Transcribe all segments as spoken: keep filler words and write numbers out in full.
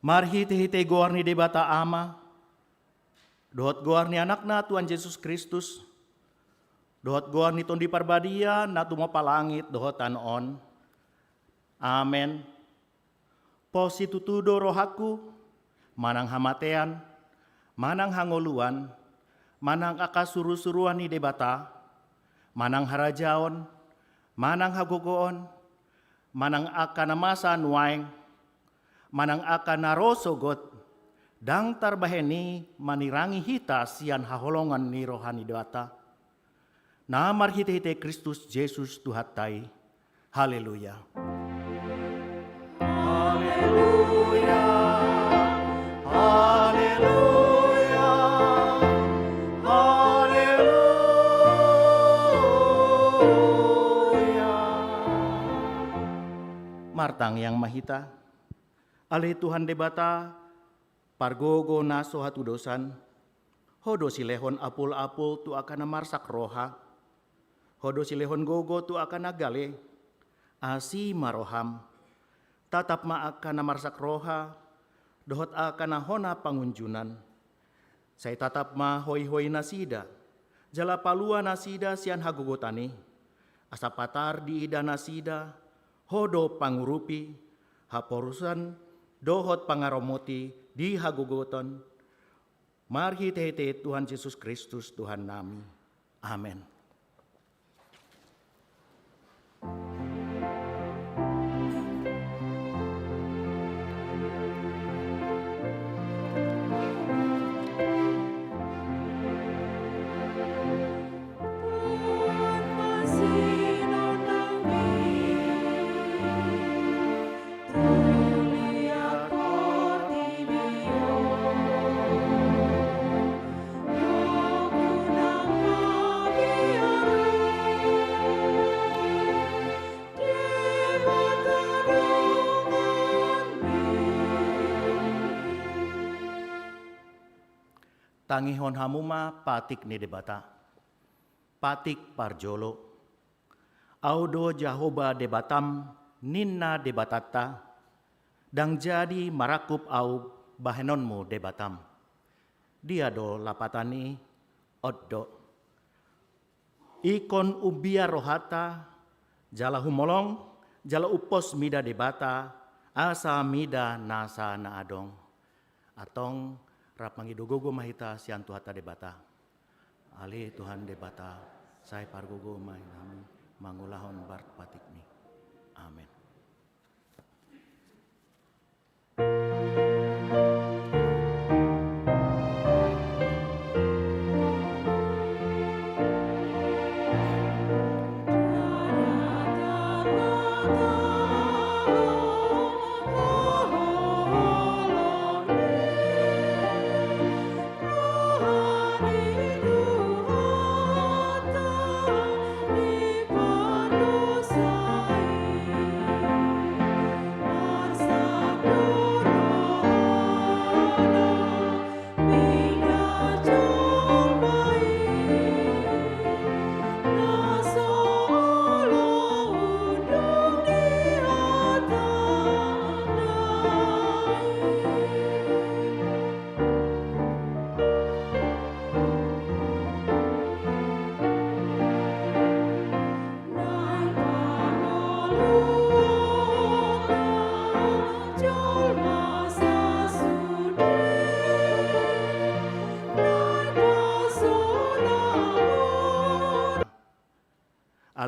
Marhitehite goar ni Debata Ama, dohot goar ni Anakna Tuhan Jesus Kristus, dohot goar ni Tondi Parbadia na tumompa langit dohot tano on. Amen. Pos situtu do rohangku, manang hamatean, manang hangoluan, manang angka surusuruan ni Debata, manang harajaon, manang hagogoon, manang angka na masa nuaeng, manang angka na ro sogot, ndang tarbahen i manirangi hita sian haholongan ni roha ni Debata. Na marhitehite Kristus Jesus Tuhanta i. Haleluya. Haleluya. Haleluya. Haleluya. Martangiang ma hita. Ale Tuhan Debata, pargogo na so hatudosan, Ho do silehon apulapul tu angka na marsak roha. Ho do silehon gogo tu angka na gale. Asi ma roham. Tatap ma angka na marsak roha dohot angka na hona pangunjunan. Sai tatap ma hoihoi nasida, jala palua nasida sian hagogotan i. Asa patar diida nasida, Ho do pangurupi, haporusan dohot pangaramoti di hagogotan, marhitehite Tuhan Jesus Kristus Tuhannami. Amen. Tangihon hamu ma patik ni Debata. Patik parjolo. Ahu do Jahowa Debatam, ninna Debatanta, ndang jadi marangkup ahu bahenonmu Debatam. Dia do lapatan i? On do. Ingkon umbiar rohanta, jala humolong, jala umpos mida Debata, asa mida nasa na adong. Antong rap mangido gogo ma hita sian Tuhanta Debata. Ale Tuhan Debata, sai pargogo ma hami mangulahon bar patikmi. Amen.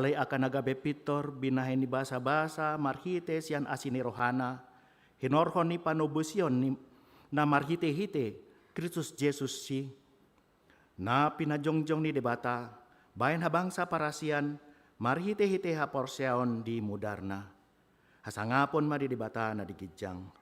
Alai angka na gabe pintor binahen ni basabasa marhite sian asi ni rohana, hinorhon ni panobusion ni na marhitehite Kristus Jesus i, na pinajongjong ni Debata bahen habangsa parasian marhitehite haporseaon di mudarna. Hasangapon ma di Debata na di ginjang.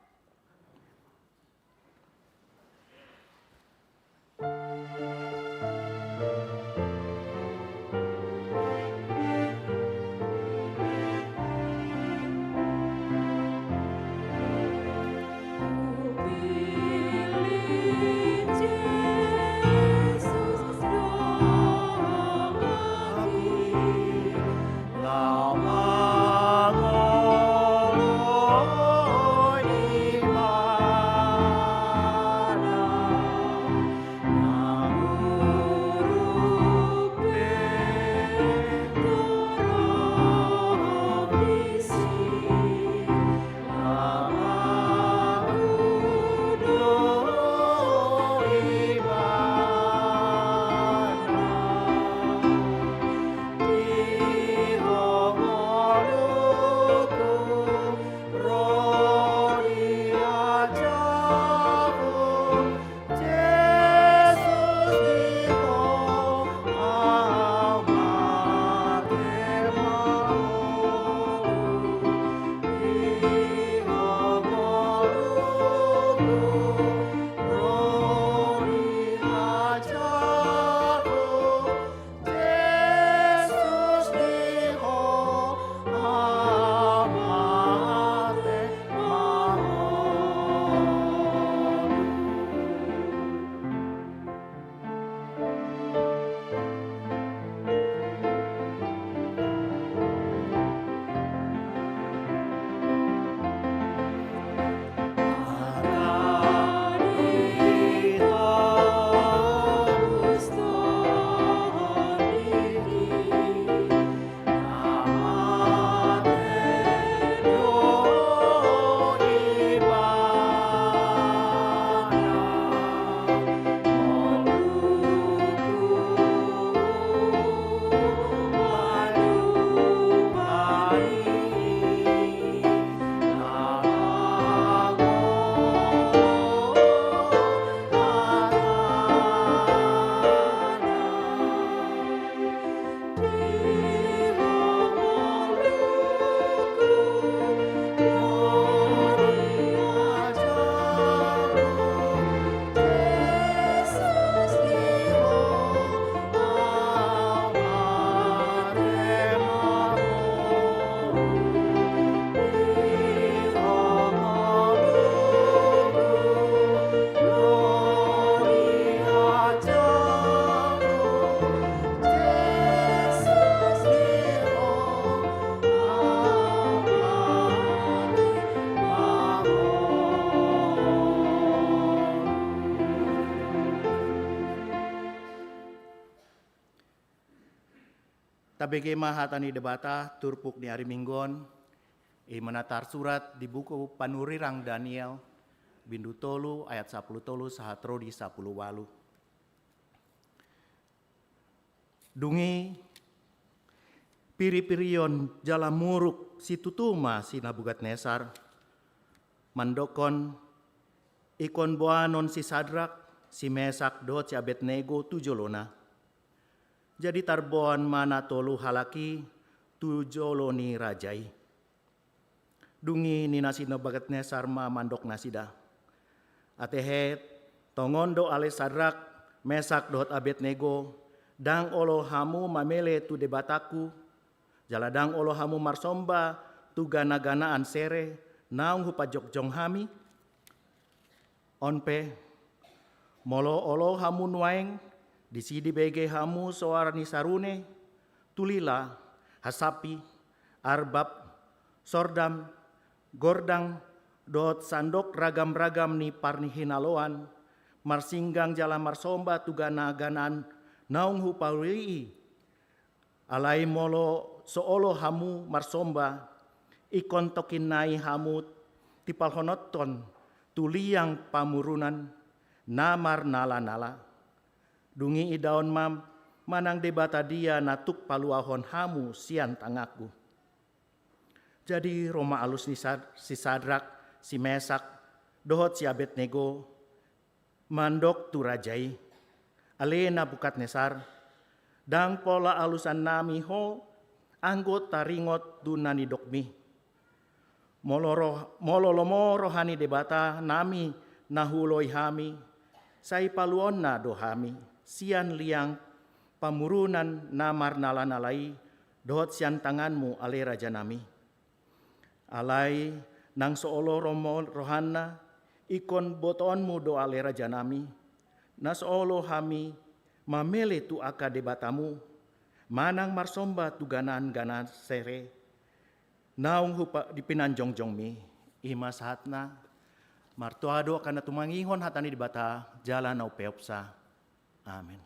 Tabege ma hata ni Debata turpuk ni ari Minggu on, i ma na tarsurat di buku panurirang Daniel, bindu tolu ayat sapulu tolu sahat ro di sapulu ualu. Dung i piripirion jala muruk situtu ma si Nebukadnesar, mandokkon: Ingkon boanon si Sadrak, si Mesak dohot si Abednego tu jolona. Jadi tarboan ma na tolu halak i tu jolo ni raja i. Dung i ninna si Nebukadnesar ma mandok nasida: Ate het, tongon do ale Sadrak, Mesak dohot Abednego, ndang olo hamu mamele tu debatangku, jala ndang olo hamu marsomba tu ganaganaan sere naung hupajongjong hami? On pe, molo olo hamu nuaeng, disi dibege hamu soara ni sarune, tulila, hasapi, arbab, sordam, gordang, dohot sandok ragamragam ni parhinaloan, marsinggang jala marsomba tu ganaganaan naung hupauli i. Alai molo so olo hamu marsomba, ingkon tongkin nai hamu tipalhonothon tu liang pamurunan na marnalanala. Dung i idaon ma manang debata dia na tuk paluahon hamu sian tanganku. Jadi ro ma alus ni Sad-, si Sadrak, si Mesak, dohot si Abednego, mandok tu raja i: Ale Nabukadnesar, ndang pola alusannami ho, anggo taringot tu na nidokmi. Molo roh-, molo lomo roha ni debatanami na huoloi hami, sai paluaonna do hami sian liang pamurunan na marnalanala i, dohot sian tanganmu, ale rajanami. Alai nang so olo lomo rohanna, ingkon botoonmu do, ale rajanami, na so olo hami mamele tu angka debatamu, manang marsomba tu ganan-ganan sere, naung hupa-, di pinanjongjongmi. I ma sahatna. Martua do angka na tumangihon hata ni Debata jala na umpeopsa. Amen.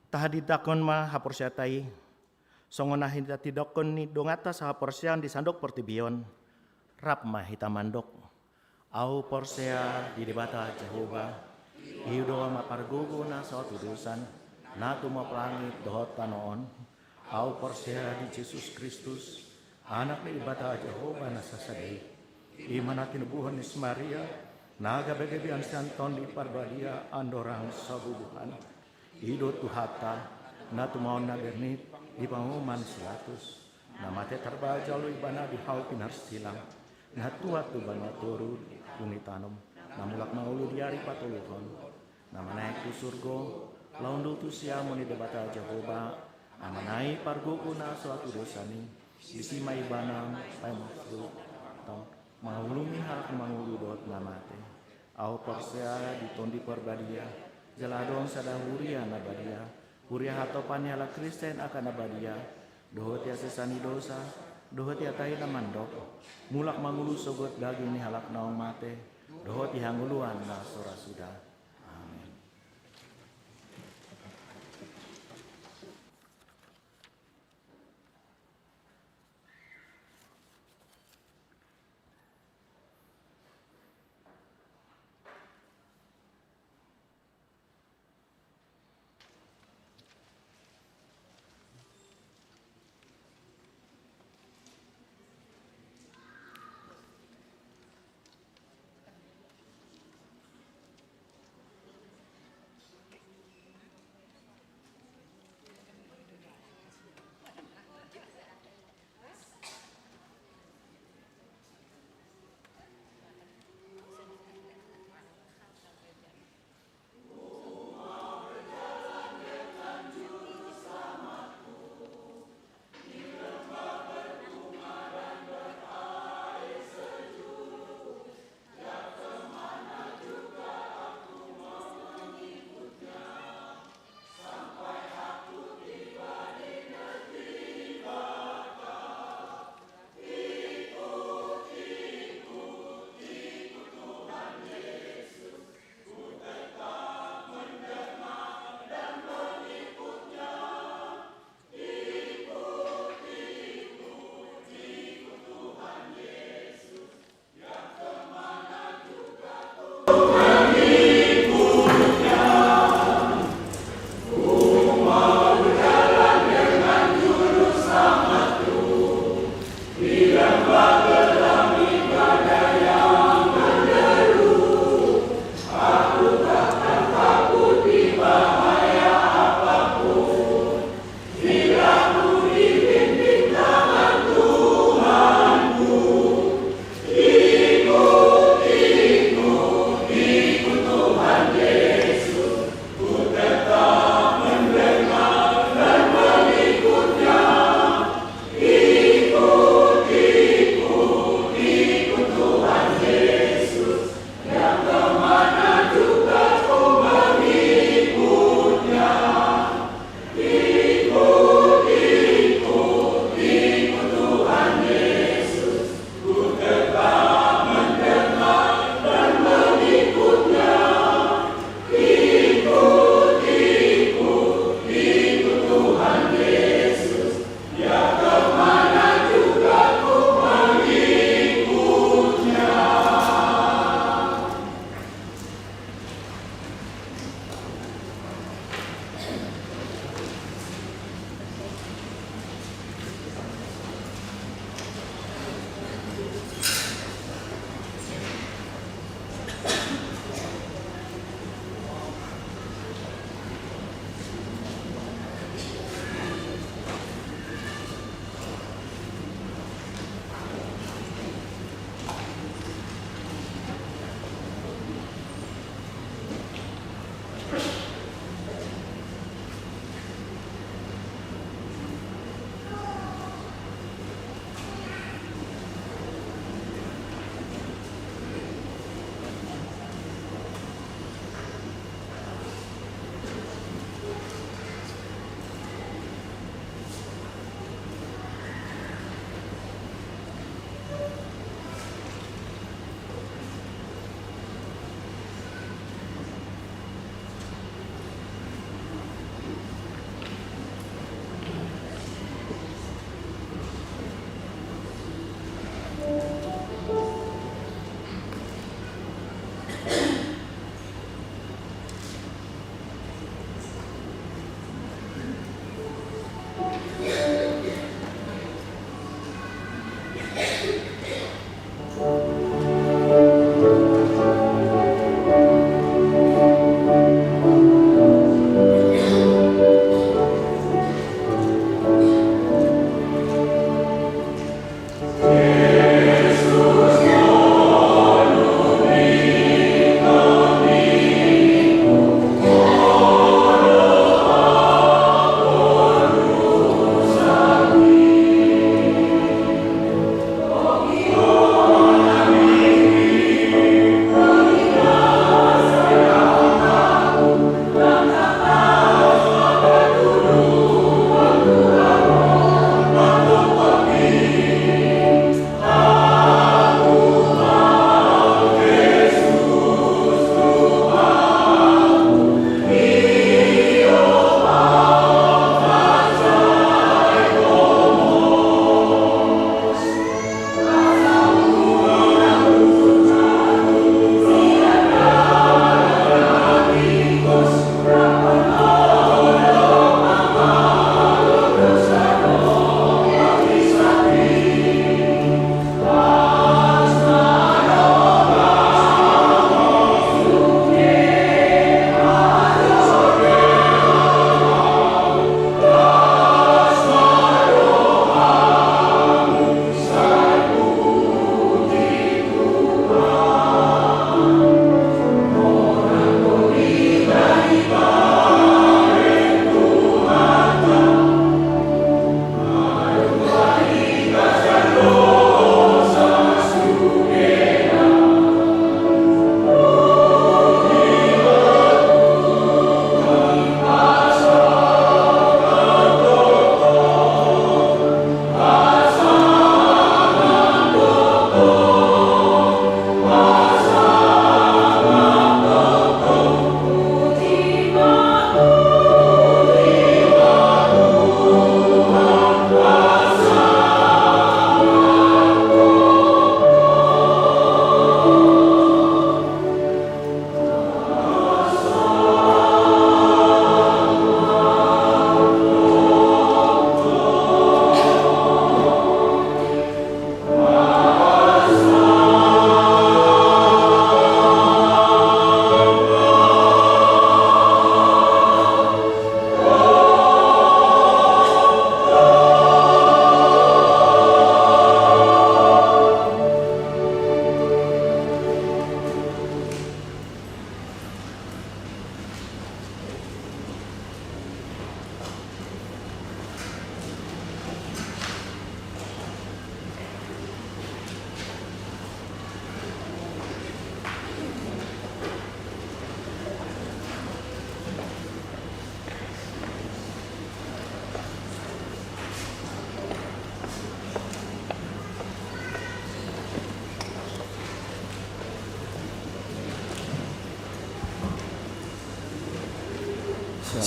Tahadintanghon ma haporseaonta i, songon na hinatindanghon ni donganta sahaporseaon di sandok portibi on. Rap ma hita mandok: Ahu porsea di Debata Jahowa, i do Ama pargogo na so hatudosan, na tumompa langit dohot tano on. Ahu porsea di Jesus Kristus, Anak ni Debata Jahowa na sasada i. I ma na tinubuhon ni si Maria, na gabegabean sian Tondi Parbadia andorang so bubuhan. I do Tuhanta, na tumaon na bernit di panguhuman si Pilatus, na mate tarbajalu Ibana di hau pinarsilang, na tuat tu banua toru, dung ditanom, na mulak mangolu di ari patoluhon, na manaek tu surgo, laho unduh tu siamun ni Debata Jahowa, Amana i pargogo na so hatudosan i. Disi ma Ibana paima mangulumi halak na mangolu dohot na mate. Ahu porsea di Tondi Parbadia, jala adong sada huria na badia, huria hatopan ni halak Kristen angka na badia, dohot hasesaan ni dosa, dohot hata i na mandok, mulak mangolu sogot daging ni halak naung mate, dohot di hangoluan na so ra suda. Amen.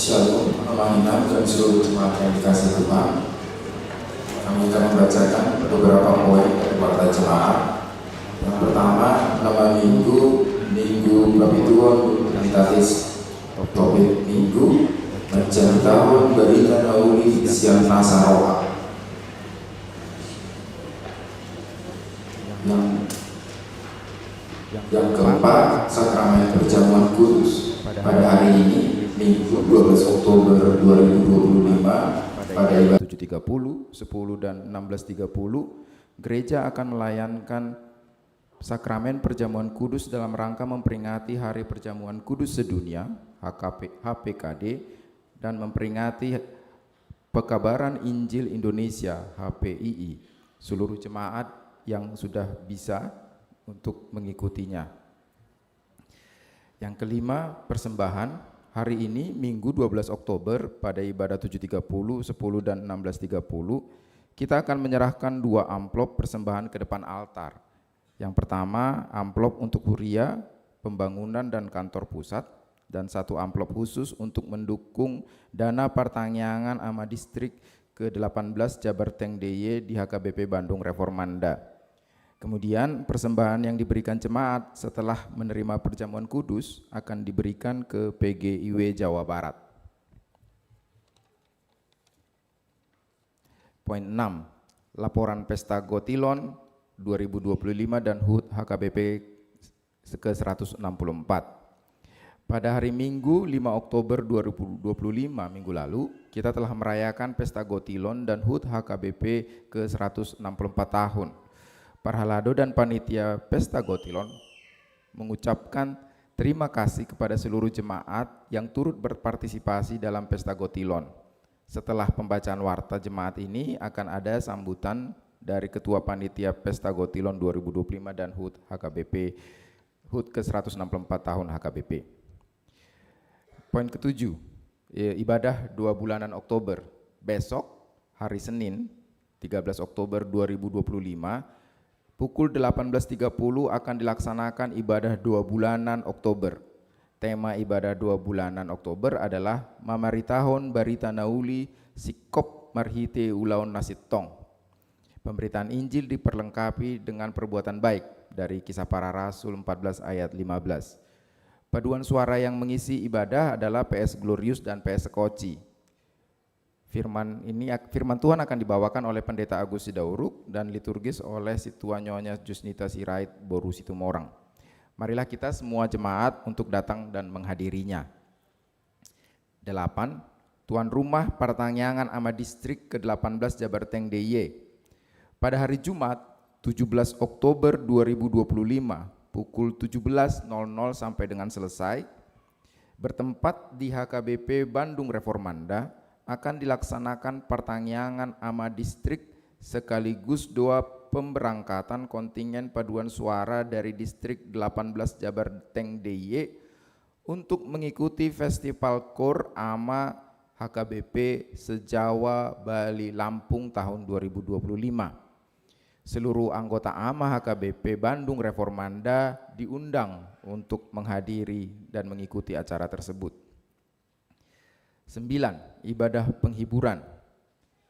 Shalom. Pangina dan seluruh jemaat yang dikasihi Tuhan, kami akan membacakan beberapa poin dari Warta Jemaat. Yang pertama, nama minggu, Minggu Papituon Trinitatis. Topik minggu, manjangkon barita na uli sian nasa roha. Yang, yang keempat, Sakramen Perjamuan Kudus. Pada hari ini, Minggu dua belas Oktober dua ribu dua puluh lima, pada ibadah tujuh tiga puluh, sepuluh dan enam belas tiga puluh, gereja akan melayankan Sakramen Perjamuan Kudus dalam rangka memperingati Hari Perjamuan Kudus Sedunia, H K P, H P K D, dan memperingati Pekabaran Injil Indonesia, H P I I. Seluruh jemaat yang sudah bisa untuk mengikutinya. Yang kelima, persembahan. Hari ini, Minggu dua belas Oktober, pada ibadah tujuh tiga puluh, sepuluh, dan enam belas tiga puluh, kita akan menyerahkan dua amplop persembahan ke depan altar. Yang pertama, amplop untuk huria, pembangunan, dan kantor pusat, dan satu amplop khusus untuk mendukung dana partangiangan ama distrik ke delapan belas Jabar Teng D I Y di H K B P Bandung Reformanda. Kemudian, persembahan yang diberikan jemaat setelah menerima perjamuan kudus akan diberikan ke P G I W Jawa Barat. Poin enam, laporan Pesta Gotilon dua ribu dua puluh lima dan HUT H K B P ke seratus enam puluh empat. Pada hari Minggu, lima Oktober dua ribu dua puluh lima, minggu lalu, kita telah merayakan Pesta Gotilon dan HUT H K B P ke seratus enam puluh empat tahun. Parhalado dan panitia Pesta Gotilon mengucapkan terima kasih kepada seluruh jemaat yang turut berpartisipasi dalam Pesta Gotilon. Setelah pembacaan warta jemaat ini, akan ada sambutan dari Ketua Panitia Pesta Gotilon dua ribu dua puluh lima dan HUT H K B P, HUT ke seratus enam puluh empat tahun H K B P. Poin ketujuh, eh, ibadah dua bulanan Oktober. Besok, hari Senin, tiga belas Oktober dua ribu dua puluh lima, pukul delapan belas tiga puluh akan dilaksanakan ibadah dua bulanan Oktober. Tema ibadah dua bulanan Oktober adalah mamaritahon barita na uli singkop marhite ulaon na sintong. Pemberitaan Injil diperlengkapi dengan perbuatan baik dari Kisah Para Rasul empat belas ayat lima belas. Paduan suara yang mengisi ibadah adalah P S Glorius dan P S Sekoci. Firman ini ak-, firman Tuhan akan dibawakan oleh Pendeta Agus Sidauruk dan liturgis oleh Sintua Nyonya Jusnita Sirait boru Situmorang. Marilah kita semua jemaat untuk datang dan menghadirinya. Delapan, tuan rumah partangiangan ama distrik ke delapan belas Jabar Teng D I Y. Pada hari Jumat, tujuh belas Oktober dua ribu dua puluh lima, pukul tujuh belas nol nol sampai dengan selesai, bertempat di H K B P Bandung Reformanda, akan dilaksanakan partangiangan ama distrik sekaligus doa pemberangkatan kontingen paduan suara dari distrik delapan belas Jabar Teng D I Y untuk mengikuti Festival Koor ama H K B P se-Jawa Bali Lampung tahun dua ribu dua puluh lima. Seluruh anggota ama H K B P Bandung Reformanda diundang untuk menghadiri dan mengikuti acara tersebut. Sembilan, ibadah penghiburan.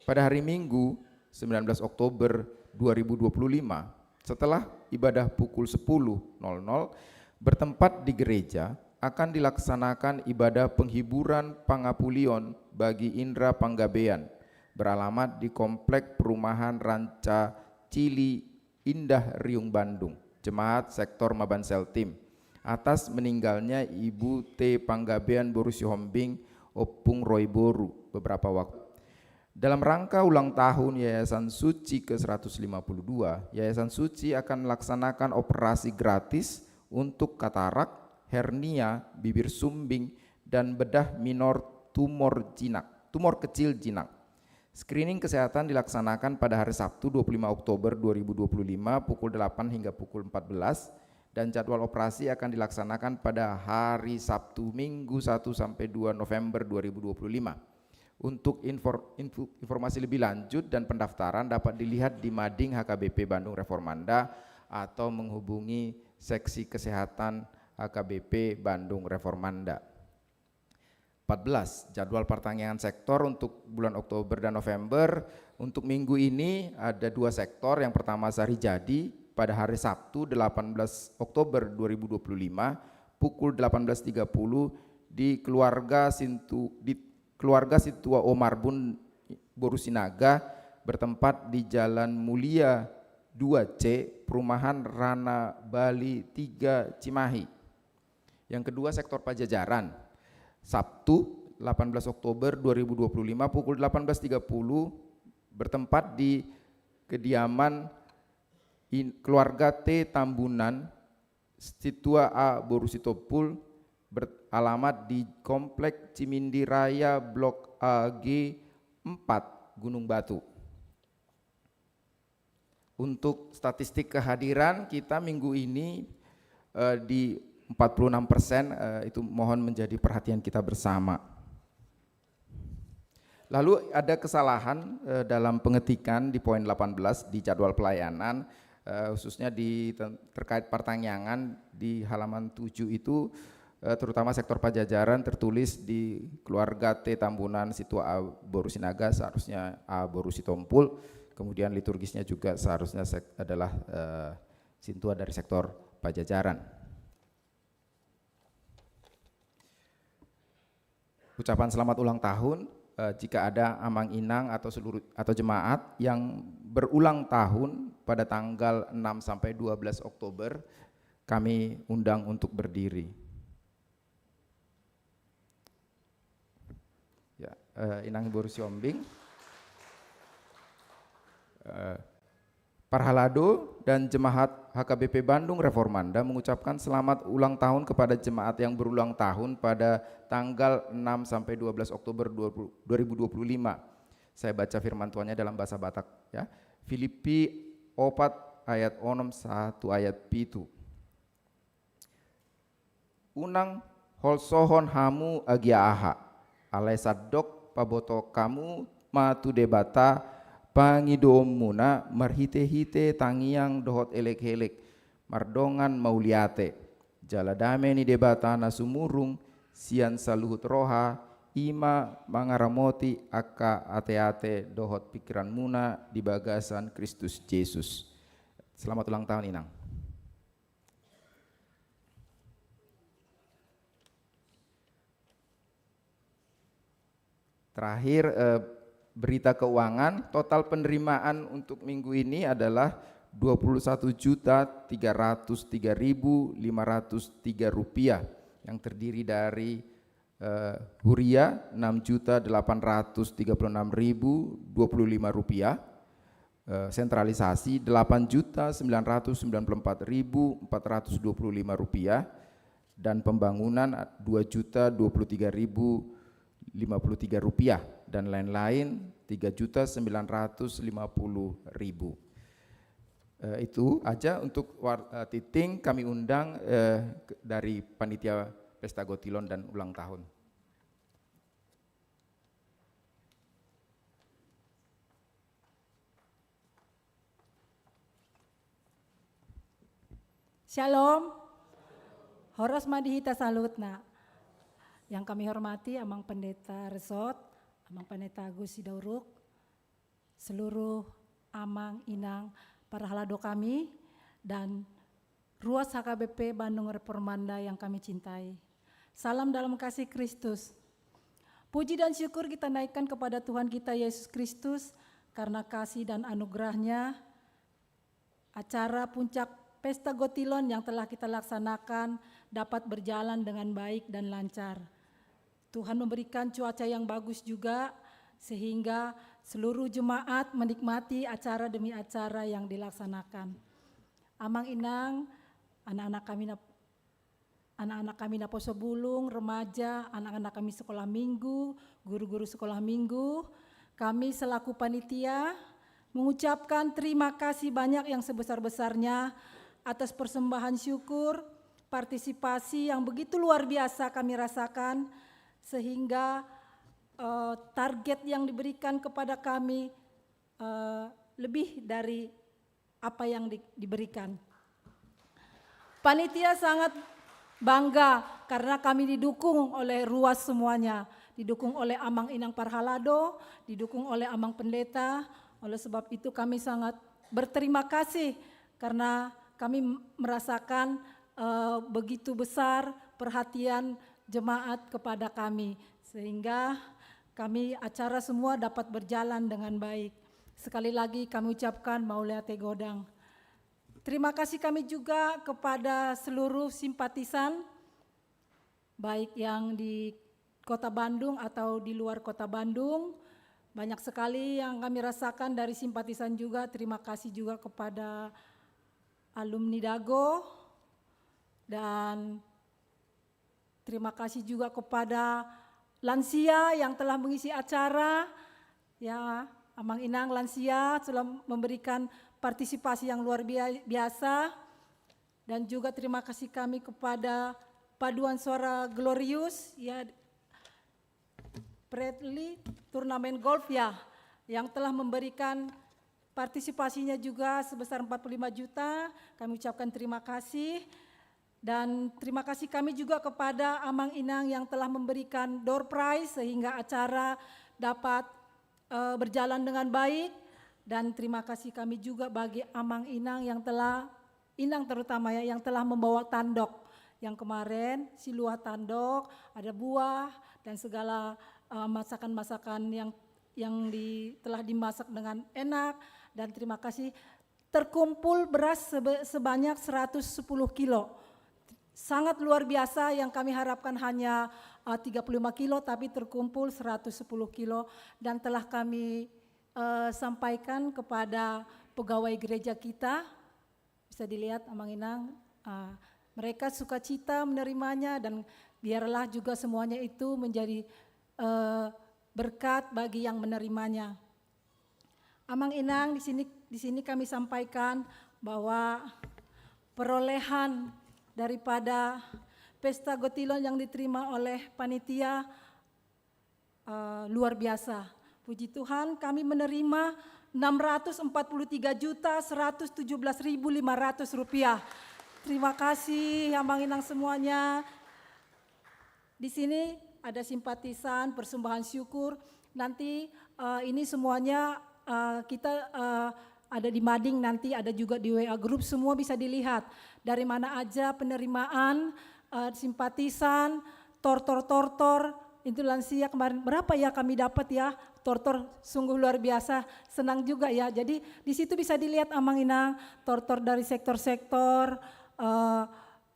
Pada hari Minggu, sembilan belas Oktober dua ribu dua puluh lima, setelah ibadah pukul sepuluh nol nol, bertempat di gereja, akan dilaksanakan ibadah penghiburan pangapulion bagi Indra Panggabean, beralamat di Komplek Perumahan Ranca Cili Indah Riung Bandung, Jemaat Sektor Maban Seltim, atas meninggalnya Ibu T Panggabean boru Sihombing, Ompung Roy boru, beberapa waktu. Dalam rangka ulang tahun Yayasan Suci ke seratus lima puluh dua, Yayasan Suci akan melaksanakan operasi gratis untuk katarak, hernia, bibir sumbing, dan bedah minor tumor jinak, tumor kecil jinak. Screening kesehatan dilaksanakan pada hari Sabtu, dua puluh lima Oktober dua ribu dua puluh lima, pukul delapan hingga pukul empat belas, dan jadwal operasi akan dilaksanakan pada hari Sabtu, Minggu, satu sampai dua November dua ribu dua puluh lima. Untuk infor-, info-, informasi lebih lanjut dan pendaftaran dapat dilihat di Mading H K B P Bandung Reformanda atau menghubungi Seksi Kesehatan H K B P Bandung Reformanda. Empat belas, jadwal partangiangan sektor untuk bulan Oktober dan November. Untuk minggu ini ada dua sektor. Yang pertama Sari Jadi pada hari Sabtu delapan belas Oktober dua ribu dua puluh lima pukul delapan belas tiga puluh di keluarga Sintu, di keluarga Sintua O Marbun Boru Sinaga bertempat di Jalan Mulia dua C, perumahan Rana Bali tiga Cimahi. Yang kedua sektor Pajajaran. Sabtu delapan belas Oktober dua ribu dua puluh lima pukul delapan belas tiga puluh bertempat di kediaman in-, keluarga T Tambunan, Sintua A Boru Sitompul, beralamat di Komplek Cimindi Raya Blok A G empat, Gunung Batu. Untuk statistik kehadiran kita minggu ini, eh, di empat puluh enam persen, eh, itu mohon menjadi perhatian kita bersama. Lalu ada kesalahan, eh, dalam pengetikan di poin delapan belas di jadwal pelayanan, eh, khususnya di ten-, terkait partangiangan di halaman tujuh itu, eh, terutama sektor Pajajaran tertulis di keluarga T Tambunan Sintua A Boru Sinaga, seharusnya A Boru Sitompul. Kemudian liturgisnya juga seharusnya sek-, adalah, eh, Sintua dari sektor Pajajaran. Ucapan selamat ulang tahun, eh, jika ada amang inang atau seluruh, atau jemaat yang berulang tahun pada tanggal enam sampai dua belas Oktober, kami undang untuk berdiri. Ya, eh, Inang Boru Siombing. Eh, Parhalado dan jemaat H K B P Bandung Reformanda mengucapkan selamat ulang tahun kepada jemaat yang berulang tahun pada tanggal enam sampai dua belas Oktober dua puluh, dua ribu dua puluh lima. Saya baca firman Tuhannya dalam bahasa Batak, ya. Filipi opat ayat onom sahat tu ayat pitu. Unang holsohon hamu agia aha, alai sandok pabotohon hamu ma tu Debata pangidoonmuna marhitehite tangiang dohot elekelek mardongan mauliate. Jala dame ni Debata na sumurung sian saluhut roha, i ma mangaramoti angka ateate dohot pingkiranmuna di bagasan Kristus Jesus. Selamat ulang tahun, Inang. Terakhir, eh, berita keuangan, total penerimaan untuk minggu ini adalah dua puluh satu juta tiga ratus tiga ribu lima ratus tiga rupiah, yang terdiri dari, eh, huria enam juta delapan ratus tiga puluh enam ribu dua puluh lima rupiah, eh, sentralisasi delapan juta sembilan ratus sembilan puluh empat ribu empat ratus dua puluh lima rupiah, dan pembangunan dua juta dua puluh tiga ribu lima puluh tiga rupiah, dan lain-lain tiga juta sembilan ratus lima puluh ribu. Eh, itu aja untuk war-, eh, titik kami undang, eh, ke-, dari panitia Pesta Gotilon dan ulang tahun. Shalom. Horas ma di hita saluhutna. Yang kami hormati Amang Pendeta Resort, Amang Pendeta Agus Sidauruk, seluruh amang inang parhalado kami, dan ruas H K B P Bandung Reformanda yang kami cintai. Salam dalam kasih Kristus. Puji dan syukur kita naikkan kepada Tuhan kita Yesus Kristus karena kasih dan anugerahnya. Acara puncak Pesta Gotilon yang telah kita laksanakan dapat berjalan dengan baik dan lancar. Tuhan memberikan cuaca yang bagus juga, sehingga seluruh jemaat menikmati acara demi acara yang dilaksanakan. Amang inang, anak-anak kami na-, anak-anak kami naposo bulung, remaja, anak-anak kami sekolah minggu, guru-guru sekolah minggu, kami selaku panitia mengucapkan terima kasih banyak yang sebesar-besarnya atas persembahan syukur, partisipasi yang begitu luar biasa kami rasakan, sehingga, eh, target yang diberikan kepada kami, eh, lebih dari apa yang di-, diberikan. Panitia sangat, bangga karena kami didukung oleh ruas semuanya, didukung oleh Amang Inang Parhalado, didukung oleh Amang Pendeta. Oleh sebab itu kami sangat berterima kasih karena kami merasakan, eh, begitu besar perhatian jemaat kepada kami, sehingga kami acara semua dapat berjalan dengan baik. Sekali lagi kami ucapkan mauliate godang. Terima kasih kami juga kepada seluruh simpatisan, baik yang di Kota Bandung atau di luar Kota Bandung. Banyak sekali yang kami rasakan dari simpatisan juga. Terima kasih juga kepada alumni Dago dan terima kasih juga kepada lansia yang telah mengisi acara, ya, Amang Inang lansia telah memberikan partisipasi yang luar bia-, biasa. Dan juga terima kasih kami kepada Paduan Suara Glorius, ya, Bradley Turnamen Golf, ya, yang telah memberikan partisipasinya juga sebesar empat puluh lima juta. Kami ucapkan terima kasih. Dan terima kasih kami juga kepada Amang Inang yang telah memberikan door prize sehingga acara dapat, eh, berjalan dengan baik. Dan terima kasih kami juga bagi Amang Inang yang telah, Inang terutama ya, yang telah membawa tandok. Yang kemarin si luah tandok, ada buah dan segala, eh, masakan-masakan yang, yang di-, telah dimasak dengan enak. Dan terima kasih, terkumpul beras sebe-, sebanyak seratus sepuluh kilo. Sangat luar biasa, yang kami harapkan hanya, eh, tiga puluh lima kilo, tapi terkumpul seratus sepuluh kilo dan telah kami, eh, sampaikan kepada pegawai gereja kita. Bisa dilihat, Amang Inang, eh, mereka sukacita menerimanya dan biarlah juga semuanya itu menjadi, eh, berkat bagi yang menerimanya. Amang Inang, di sini, di sini kami sampaikan bahwa perolehan daripada Pesta Gotilon yang diterima oleh panitia, eh, luar biasa. Puji Tuhan, kami menerima enam ratus empat puluh tiga juta seratus tujuh belas ribu lima ratus rupiah. Terima kasih, Amang Inang semuanya. Di sini ada simpatisan, persembahan syukur. Nanti, eh, ini semuanya, eh, kita, eh, ada di mading, nanti ada juga di W A group, semua bisa dilihat. Dari mana aja penerimaan, eh, simpatisan, tortor-tortor, itu lansia kemarin, berapa ya kami dapat ya, tortor sungguh luar biasa, senang juga ya. Jadi di situ bisa dilihat Amang Inang, tortor dari sektor-sektor, eh,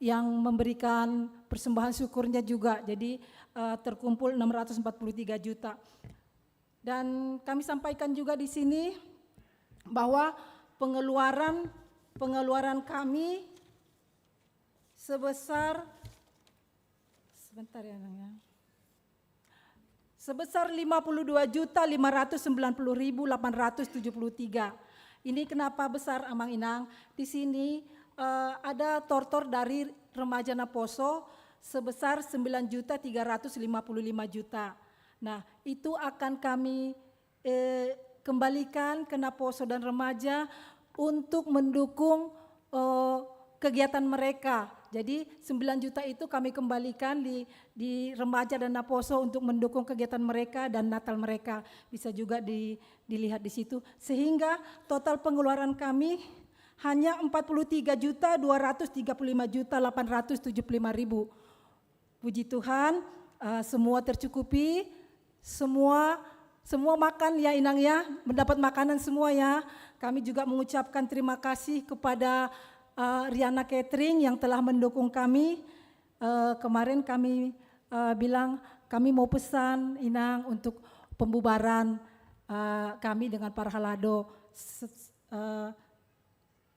yang memberikan persembahan syukurnya juga. Jadi, eh, terkumpul enam ratus empat puluh tiga juta. Dan kami sampaikan juga di sini bahwa pengeluaran, pengeluaran kami sebesar, sebentar ya, Nang, ya. Sebesar lima puluh dua juta lima ratus sembilan puluh ribu delapan ratus tujuh puluh tiga. Ini kenapa besar, Amang Inang? Di sini, eh, ada tortor dari remaja naposo sebesar sembilan juta tiga ratus lima puluh lima juta. Nah, itu akan kami, eh, kembalikan ke naposo dan remaja untuk mendukung, eh, kegiatan mereka. Jadi, sembilan juta itu kami kembalikan di, di remaja dan naposo untuk mendukung kegiatan mereka dan Natal mereka. Bisa juga di, dilihat di situ. Sehingga total pengeluaran kami hanya empat puluh tiga juta dua ratus tiga puluh lima juta delapan ratus tujuh puluh lima ribu. Puji Tuhan, eh, semua tercukupi, semua, semua makan ya, Inang ya, mendapat makanan semua ya. Kami juga mengucapkan terima kasih kepada, eh, Riana Catering yang telah mendukung kami. Eh, kemarin kami, eh, bilang, "Kami mau pesan, Inang, untuk pembubaran, eh, kami dengan Parhalado." Se-, eh,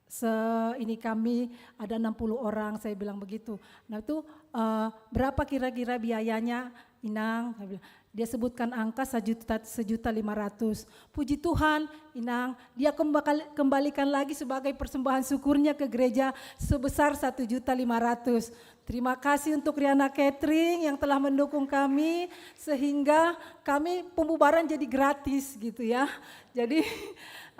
se-, ini kami ada enam puluh orang, saya bilang begitu. Nah, itu, eh, "Berapa kira-kira biayanya, Inang?" Saya bilang, dia sebutkan angka sejuta, sejuta lima ratus. Puji Tuhan, Inang, dia kembali-, kembalikan lagi sebagai persembahan syukurnya ke gereja sebesar satu juta lima ratus. Terima kasih untuk Riana Catering yang telah mendukung kami, sehingga kami pembubaran jadi gratis gitu ya. Jadi,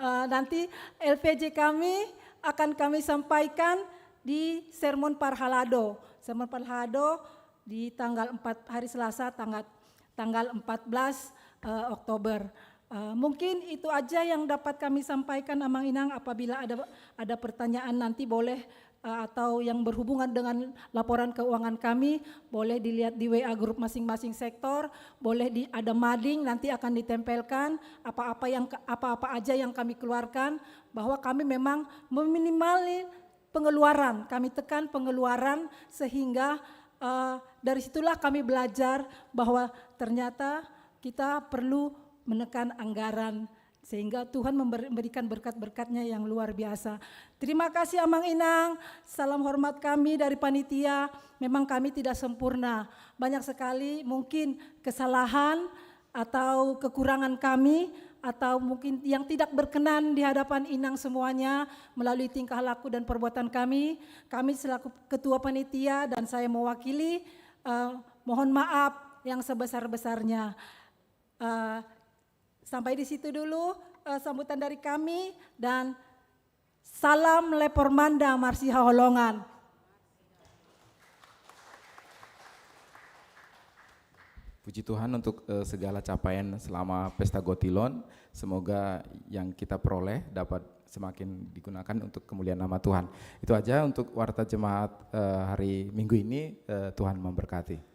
eh, nanti L P J kami akan kami sampaikan di sermon Parhalado. Sermon Parhalado di tanggal empat, hari Selasa, tanggal, tanggal empat belas, eh, Oktober. Eh, mungkin itu aja yang dapat kami sampaikan, Amang Inang. Apabila ada, ada pertanyaan nanti boleh, eh, atau yang berhubungan dengan laporan keuangan kami, boleh dilihat di W A grup masing-masing sektor, boleh di, ada mading nanti akan ditempelkan apa-apa yang, apa-apa aja yang kami keluarkan, bahwa kami memang meminimali pengeluaran, kami tekan pengeluaran sehingga, eh, dari situlah kami belajar bahwa ternyata kita perlu menekan anggaran sehingga Tuhan member-, memberikan berkat-berkatnya yang luar biasa. Terima kasih Amang Inang, salam hormat kami dari panitia. Memang kami tidak sempurna, banyak sekali mungkin kesalahan atau kekurangan kami, atau mungkin yang tidak berkenan di hadapan Inang semuanya melalui tingkah laku dan perbuatan kami. Kami selaku ketua panitia dan saya mewakili, eh, mohon maaf yang sebesar-besarnya. Eh, sampai di situ dulu, eh, sambutan dari kami, dan salam Lepormanda marsihaholongan. Puji Tuhan untuk, eh, segala capaian selama Pesta Gotilon. Semoga yang kita peroleh dapat semakin digunakan untuk kemuliaan nama Tuhan. Itu aja untuk Warta Jemaat, eh, hari Minggu ini. Eh, Tuhan memberkati.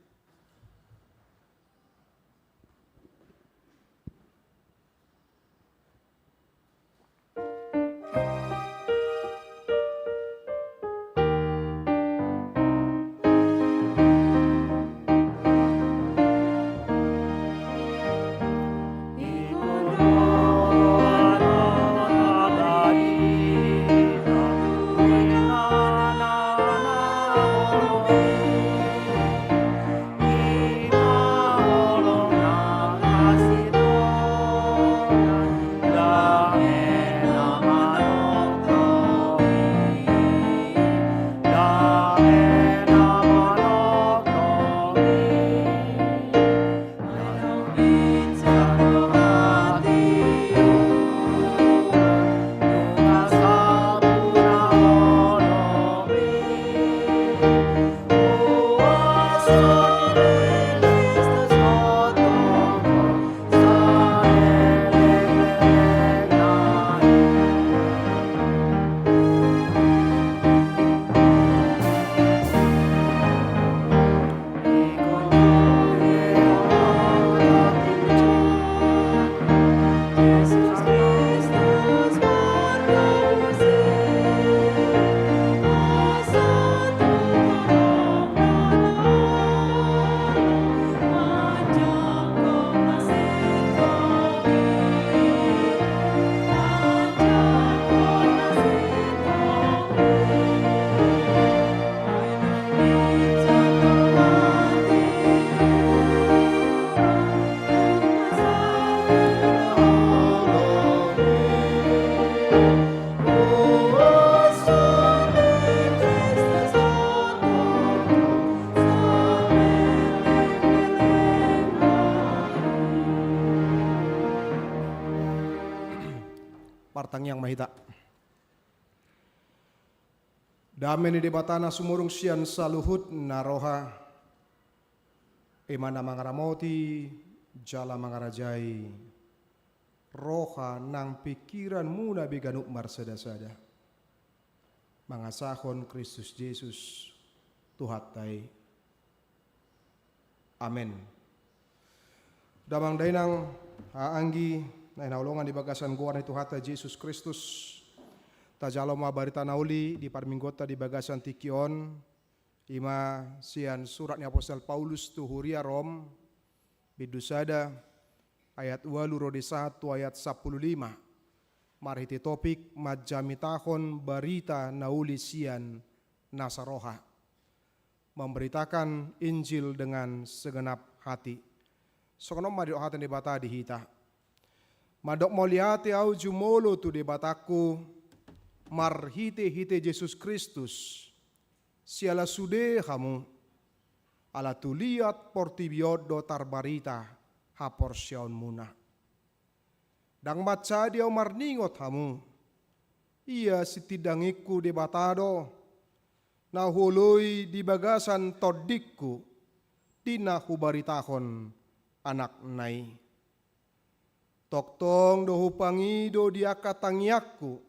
Martangiang ma hita. Dame ni Debata na sumurung sian saluhut na roha, i ma na mangaramoti jala mangarajai roha nang pingkiranmuna be ganup marsadasada, mangasahon Kristus Jesus Tuhanta i. Amen. Damang dainang, haha anggi na hinaholongan di bagasan goar ni Tuhanta Jesus Kristus, tajalo ma barita na uli di parmingguonta di bagasan tingki on, i ma sian surat ni apostel Paulus tu huria Rom, bindu sada, ayat ualu ro di sahat tu ayat sampulu lima, marhite topik manjamitahon barita na uli sian nasa roha, memberitakan Injil dengan segenap hati. Songon on ma didok hata ni Debata di hita. Mandok mauliate ahu jumolo tu Debatangku, marhitehite Jesus Kristus, siala sude hamu, ala tu liat portibi on do tarbarita haporseaonmuna. Ndang mansadi ahu marningot hamu, ia sitindangingku Debata do, na huoloi di bagasan tondingku, di na hubaritahon anakna i. Tongtong do hupangido di angka tangiangku,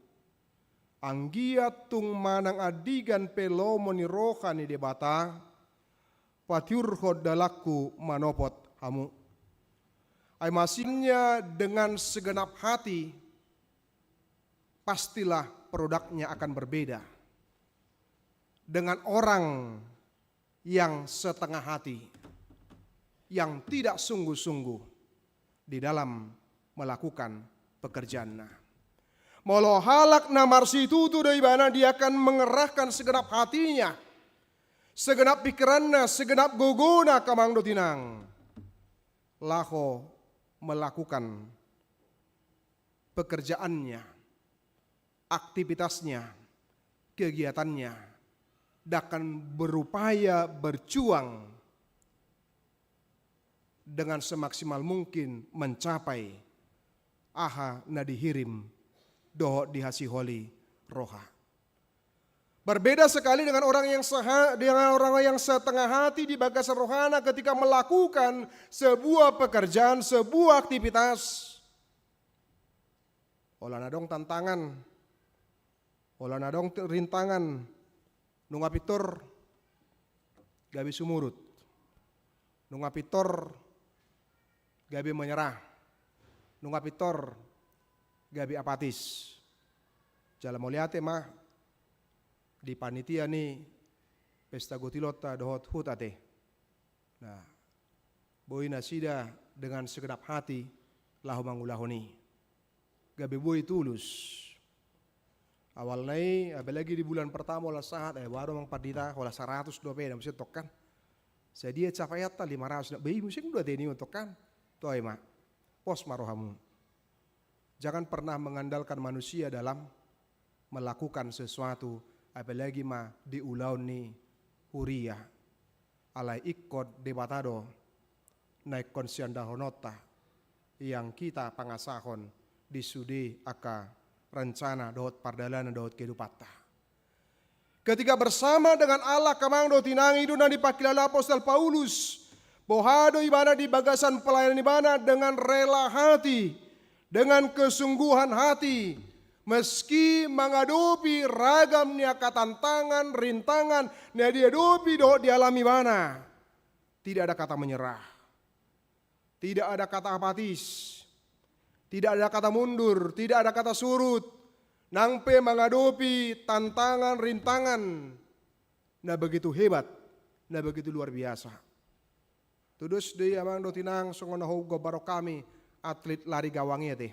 anggiat tung manang andigan pe lomo ni roha ni Debata, patiurhon dalanku manopot hamu. Ai maksudnya dengan segenap hati, pastilah produknya akan berbeda. Dengan orang yang setengah hati, yang tidak sungguh-sungguh di dalam melakukan pekerjaannya. Molo halak na marsitutu do ibana, dia akan mengerahkan segenap hatinya, segenap pikiranna, segenap gogona, angka amang dohot inang, laho melakukan pekerjaannya, aktivitasnya, kegiatannya, dia akan berupaya berjuang dengan semaksimal mungkin mencapai aha na dihirim dohot dihasiholi roha. Berbeda sekali dengan orang yang seha-, dengan orang yang setengah hati di bagasan rohana ketika melakukan sebuah pekerjaan, sebuah aktivitas. Holan adong tantangan, holan adong t-, rintangan, nunga pintor gabe sumurut, nunga pintor gabe menyerah, nunga pintor gabe apatis. Jala mauliate ma di panitia ni pesta gotilonta dohot HUT ate. Nah, boi nasida dengan segenap hati laho mangulahon i. Gabe boi tulus. Awalna i, apalagi di bulan pertama holan sahat, eh, boha do amang pandita, holan saratus dope, na muse tong kan. Sadia capaianta? Lima ratus. Nah, boi muse do ate nion tong kan. Toe ma. Pos ma rohamu. Jangan pernah mengandalkan manusia dalam melakukan sesuatu, apalagi ma di ulaon ni huria. Alai ingkon Debata do na ingkon siandalhononta, yang hita pangasahon di sude angka rencana dohot pardalanan dohot kehidupanta. Ketika bersama dengan Allah, angka amang dohot inang, i do na dipangkilala apostel Paulus. Boha do ibana di bagasan pelayanan ibana? Dengan rela hati, dengan kesungguhan hati, meski mangadopi ragam ni angka tantangan, rintangan na diadopi dohot dialami ibana. Tidak ada kata menyerah. Tidak ada kata apatis, tidak ada kata mundur, tidak ada kata surut. Nang pe mangadopi tantangan, rintangan na begitu hebat, na begitu luar biasa. Tudos do i amang dohot inang, songon na hugombari hami atlet lari gawang i ate.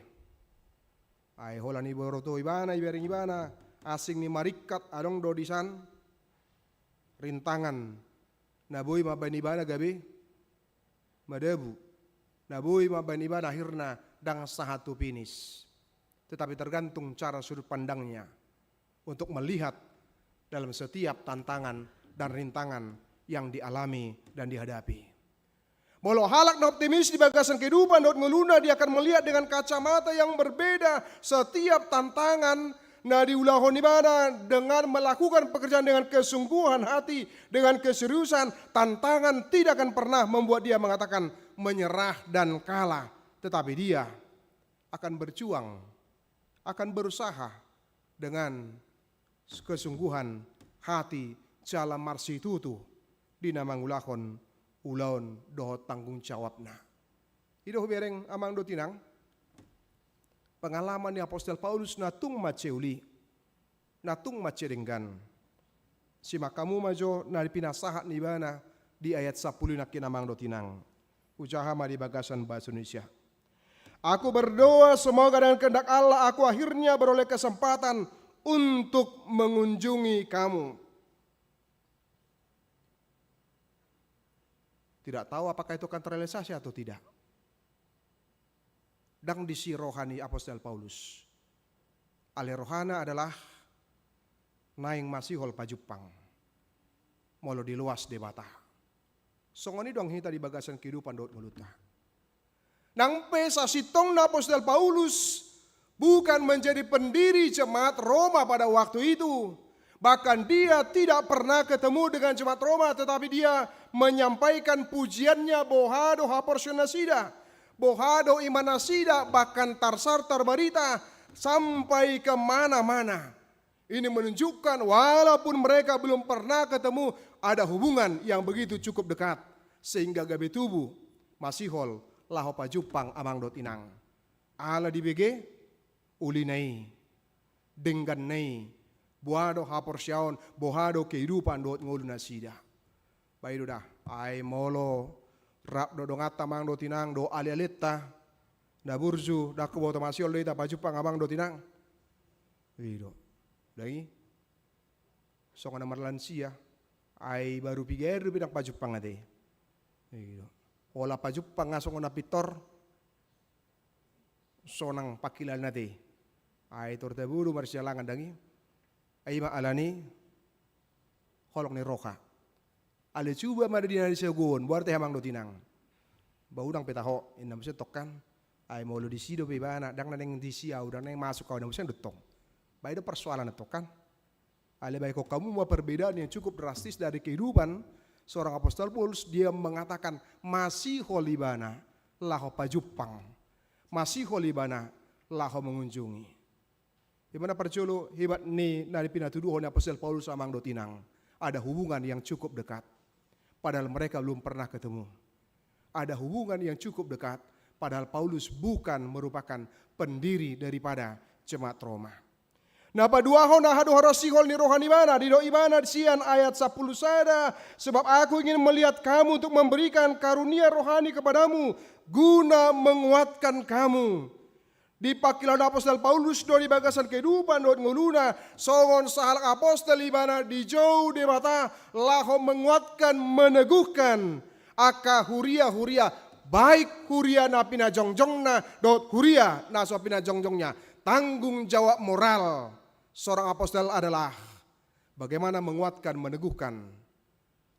Ai holan iboto ibana, ibereng ibana, asing ni maringkat, adong do disan rintangan na boi mambahen ibana gabe madabu, na boi mambahen ibana akhirna ndang sahat tu finish. Tetapi tergantung cara sudut pandangnya untuk melihat dalam setiap tantangan dan rintangan yang dialami dan dihadapi. Molo halak na optimis di bagasan kehidupan dohot ngoluna, dia akan melihat dengan kacamata yang berbeda setiap tantangan na diulahon ibana dengan melakukan pekerjaan dengan kesungguhan hati, dengan keseriusan, tantangan tidak akan pernah membuat dia mengatakan menyerah dan kalah, tetapi dia akan berjuang, akan berusaha dengan kesungguhan hati jala marsitutu di na mangulahon ulaon dohot tanggung jawabna. I do hubereng amang dohot inang, pengalaman ni apostel Paulus na tung mansai uli, na tung mansai denggan. Simak hamu ma jo na pinasahat ni ibana di ayat sampulu i nangkin amang dohot inang. Hujaha ma di bagasan bahasa Indonesia. Aku berdoa semoga dengan kehendak Allah aku akhirnya beroleh kesempatan untuk mengunjungi kamu. Tidak tahu apakah itu akan terrealisasi atau tidak. Ndang disi roha ni apostel Paulus. Alai rohana adalah naeng masihol pajumpang molo diloas Debata. Songon i do hita di bagasan kehidupan dohot ngolunta. Nang pe sasintongna apostel Paulus bukan menjadi pendiri jemaat Roma pada waktu itu, Bahkan dia tidak pernah ketemu dengan jemaat Roma, tetapi dia menyampaikan pujiannya, boha do haporseaon nasida, boha do iman nasida, bahkan tarsar, tarbarita sampai ke mana-mana. Ini menunjukkan walaupun mereka belum pernah ketemu, ada hubungan yang begitu cukup dekat, sehingga gabe tubu masihol laho pajumpang, amang dohot inang. Ala dibege ulina i, dengganna i, boha do haporseaon, boha do kehidupan dohot ngolu nasida. Ba i do da, ai molo rap do donganta, amang dohot inang, dohot alealeta na burju, ndang huboto masihol do hita pajumpang, amang dohot inang. I do. Ndang i. Songon na marlansia, ai baru piga ari dope ndang pajumpang ate. I do. Holan pajumpang nga songon na pintor, sonang pangkilalaanna ate. Ai tor tabo do marsialangan, ndang i. Ai ima alani holong ni roha. Alai cuba ma di na di saguon, boha do tahe, amang dohot inang. Ba unang pe taho, inna muse tong kan. Ai molo disi dope ibana, ndang na naeng disi ahu, ndang na naeng masuk ahu, inna muse do tong. Ba i do persoalan tong kan. Alai baen hamu ma perbedaan yang cukup drastis dari kehidupan seorang apostel Paulus, dia mengatakan masihol ibana laho pajumpang, masihol ibana laho mengunjungi. Ima na parjolo hebat ni na pinatuduhon ni apostel Paulus, amang dohot inang. Ada hubungan yang cukup dekat, padahal mereka belum pernah ketemu. Ada hubungan yang cukup dekat, padahal Paulus bukan merupakan pendiri daripada jemaat Roma. Na paduahon, aha do harasihol ni roha ni ibana? Didok ibana sian ayat sampulu sada, "Sebab aku ingin melihat kamu untuk memberikan karunia rohani kepadamu, guna menguatkan kamu." Dipangkilala apostel Paulus do di bagasan kehidupan dohot ngoluna songon sahalak apostel, ibana dijou Debata laho menguatkan, meneguhkan angka huria-huria, baik huria na pinajongjongna dohot huria na so pinajongjongna. Tanggung jawab moral seorang apostel adalah bagaimana menguatkan, meneguhkan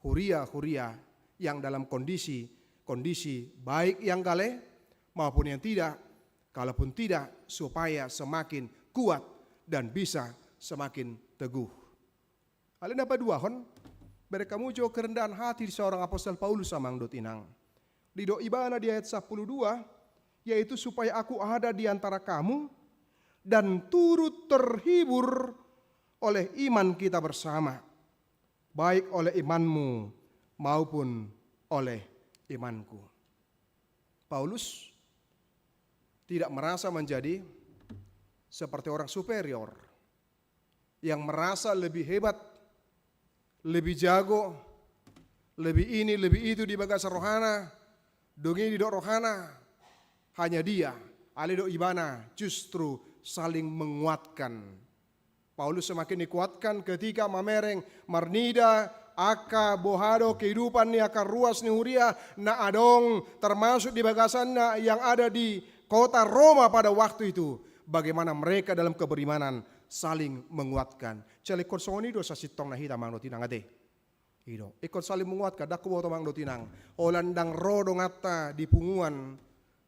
huria-huria yang dalam kondisi, kondisi baik yang gale maupun yang tidak, kalaupun tidak, supaya semakin kuat dan bisa semakin teguh. Alai na paduahon, bereng hamu jo kerendahan hati di seorang apostel Paulus, amang dohot inang. Didok ibana di ayat sampulu dua, yaitu supaya aku ada di antara kamu dan turut terhibur oleh iman kita bersama, baik oleh imanmu maupun oleh imanku. Paulus tidak merasa menjadi seperti orang superior yang merasa lebih hebat, lebih jago, lebih ini, lebih itu di bagasan rohana, dung i didok rohana, hanya dia, alai didok ibana justru saling menguatkan. Paulus semakin dikuatkan ketika mamereng, marnida angka boha do kehidupan ni angka ruas ni huria na adong, termasuk di bagasanna yang ada di kota Roma pada waktu itu. Bagaimana mereka dalam keberimanan saling menguatkan. Jala ingkon songon i do sasintongna hita, amang dohot inang, ate. I do. Ingkon saling menguatkan, ndang huboto, amang dohot inang. Holan ndang ro donganta di punguan,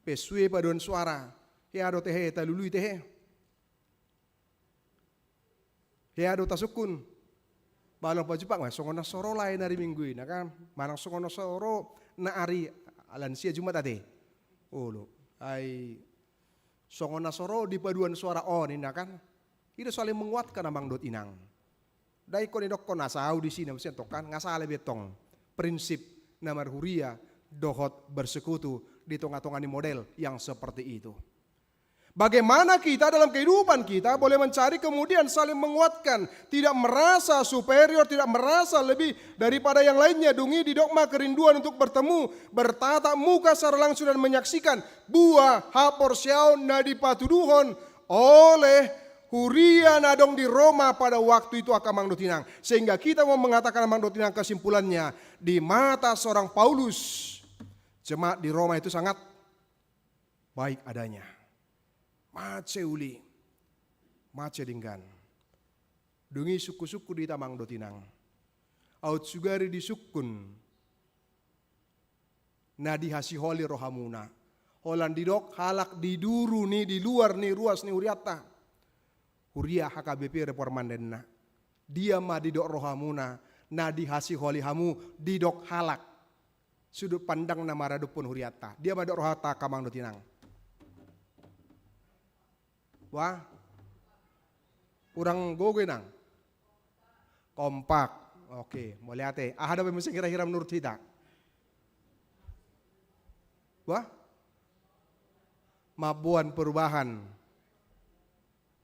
pe sude paduan suara. Hea do tehe, talului tehe. Hea do tasungkun. Ba laho pajumpang, wah, songon na so ro lae na ari Minggu i, na kan? Manang songon na so ro na ari lansia Jumat, ate. Olo. Ai songon na so ro di paduan suara on, na kan? I do saling menguatkan, amang dohot inang. Ndang ingkon didokkon asa ahu disi, na muse tong kan? Nga sala be tong prinsip na marhuria dohot bersekutu di tonga-tonga ni model yang seperti itu. Bagaimana kita dalam kehidupan kita boleh mencari kemudian saling menguatkan, tidak merasa superior, tidak merasa lebih daripada yang lainnya. Dung i didok ma kerinduan untuk bertemu, bertatap muka secara langsung dan menyaksikan buah haporseaon na dipatuduhon oleh huria na adong di Roma pada waktu itu, angka amang dohot inang. Sehingga kita mau mengatakan, amang dohot inang, kesimpulannya, di mata seorang Paulus, jemaat di Roma itu sangat baik adanya. Mansai uli, mansai denggan. Dung i sungkun-sungkun di hita, amang dohot inang. Aut sugari disungkun na dihasiholi rohamuna. Holan didok halak di duru ni, di luar ni ruas ni hurianta. Huria H K B P Reform Mandenna. Dia ma didok rohamuna, na dihasiholi hamu, didok halak. Sudut pandang na maradophon hurianta. Dia ma didok rohanta angka amang dohot inang. Wah. Hurang gogo inang. Kompak. Oke, mauliate. Aha dope muse hira-hira menurut hita? Wah? Mamboan perubahan.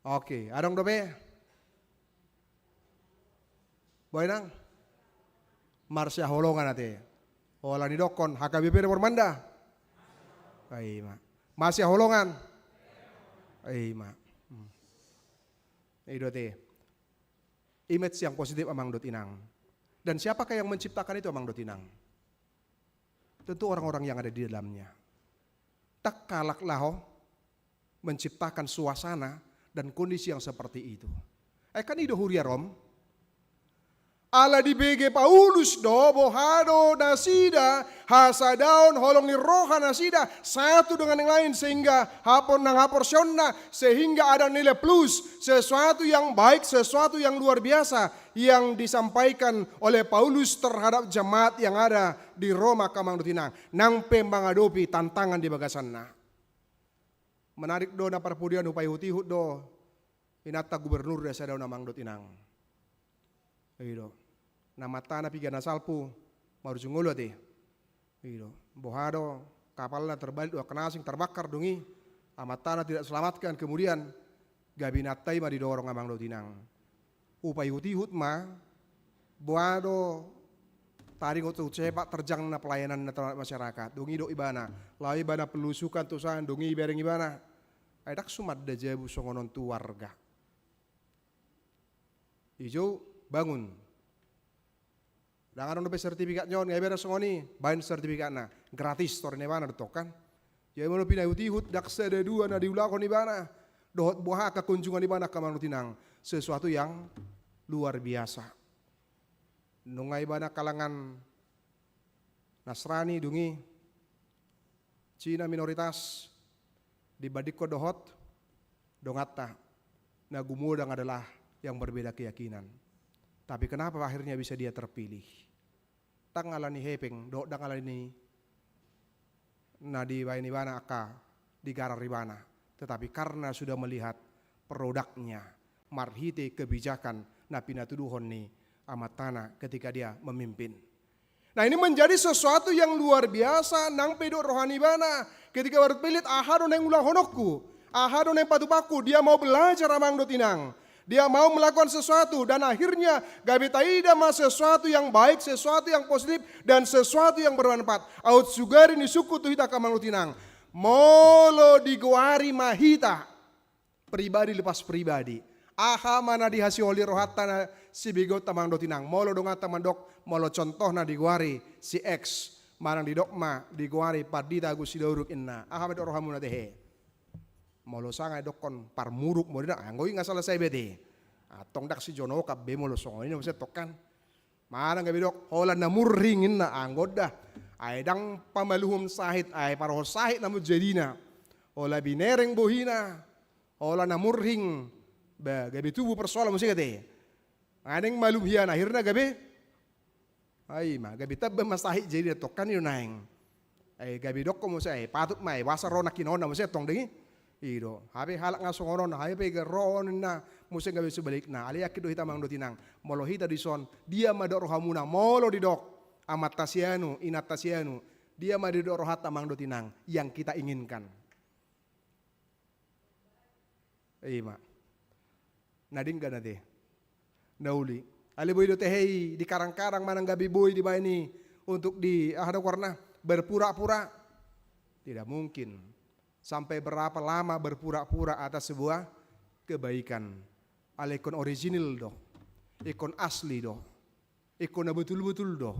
Oke, adong dope? Boi nang? Marsiaholongan ate. Holan didokkon H K B P do pormanda. Ai ma. Masiaholongan. Ai ma. Hmm. I do ate. Image yang positif amang dohot inang. Dan siapakah yang menciptakan itu amang dohot inang? Tentu orang-orang yang ada di dalamnya. Ndang halak laho menciptakan suasana dan kondisi yang seperti itu. Ai kan i do huria Rom. Ala dibege Paulus do, boha do nasida, hasadaon holong ni roha nasida, satu dengan yang lain, sehingga hapor nang haporseaonna, sehingga ada nilai plus, sesuatu yang baik, sesuatu yang luar biasa yang disampaikan oleh Paulus terhadap jemaat yang ada di Roma, angka amang dohot inang, nang pe mangadopi tantangan di bagasanna. Menarik do na parpudi an, hupaihut-ihut do inanta gubernur di hasadaon amang dohot inang. I do. Na amantana piga na salpu, marujung ngolu ate. I do. Boha do, kapalna terbalik, dua kena asing terbakar dung i. Amantana tidak selamatkan, kemudian gabe inanta i ma didorong amang dohot inang. Hupaihut-ihut ma, boha do taringot tu sepak terjangna pelayananna terhadap masyarakat. Dung i didok ibana, laho ibana belusukan tu sana, dung i dibereng ibana. Ai ndang sumanda jabu songon on tu warga. Dijou, bangun. Ndang adong dope sertifikatna on, nga ibereng songon i, baen sertifikatna. Gratis, toru ni ibana do tong kan. Jadi molo pinaihut-ihut, ndang sada dua na diulahon ibana. Dohot boha angka kunjungan ibana angka amang dohot inang. Sesuatu yang luar biasa. Nunga ibana kalangan Nasrani, dung i Cina minoritas, dibandingkon dohot donganta, na gumodang adalah yang berbeda keyakinan. Tapi kenapa akhirnya bisa dia terpilih? Ndang ala ni hepeng, dohot ndang ala ni na dibaen ibana angka digarar ibana, tetapi karena sudah melihat produknya marhite kebijakan na pinatuduhon ni amantana ketika dia memimpin. Nah, ini menjadi sesuatu yang luar biasa nang pe didok roha ni ibana. Ketika baru pilih, aha do naeng ulahononku, aha do naeng patupaonku, dia mau belajar amang dohot inang. Dia mau melakukan sesuatu dan akhirnya gabe taida ma sesuatu yang baik, sesuatu yang positif, dan sesuatu yang bermanfaat. Aut sugari ni sungkun tu hita angka amang dohot inang. Molo digoari ma hita, pribadi lepas pribadi. Aha ma na dihasiholi rohanta na sibegeonta amang dohot inang. Molo donganta mandok, molo contohna digoari si X, manang didok ma digoari Pandita Agus Sitorus inna. Aha ma didok rohamuna tehe? Molo sanga didokkon parmuruk modena, anggo i nga selesai be ate. Antong ndang sijonokan be molo songon i na muse tong kan. Manang gabe didok, holan na murhing inna, anggo da. Ai ndang pamaluhon sahit, ai parhon sahit na muse jadina. Holan binereng bohina, holan na murhing, ba, gabe tubu persoalan muse ate. Nga naeng malum hian akhirna gabe. Ai ma, gabe tamba ma sahit jadina tong kan i do naeng. Ai gabe didokkon muse, ai patut ma, ai boasa ro na kinaonna muse tong dung i. I do. Hape halak nga songon on, hape gabe ro on inna, muse gabe sebalikna. Alai yakin do hita amang dohot inang. Molo hita dison, dia ma didok rohamuna, molo didok amanta si anu, inanta si anu, dia ma didok rohanta amang dohot inang, yang kita inginkan. I ma. Na denggan ate. Na uli. Alai boi do tehe i dikarang-karang manang gabe boi dibaen i untuk di, aha do goarna, berpura-pura. Tidak mungkin. Sampai berapa lama berpura-pura atas sebuah kebaikan? Alai ingkon original do. Ingkon asli do. Ingkon na betul-betul do.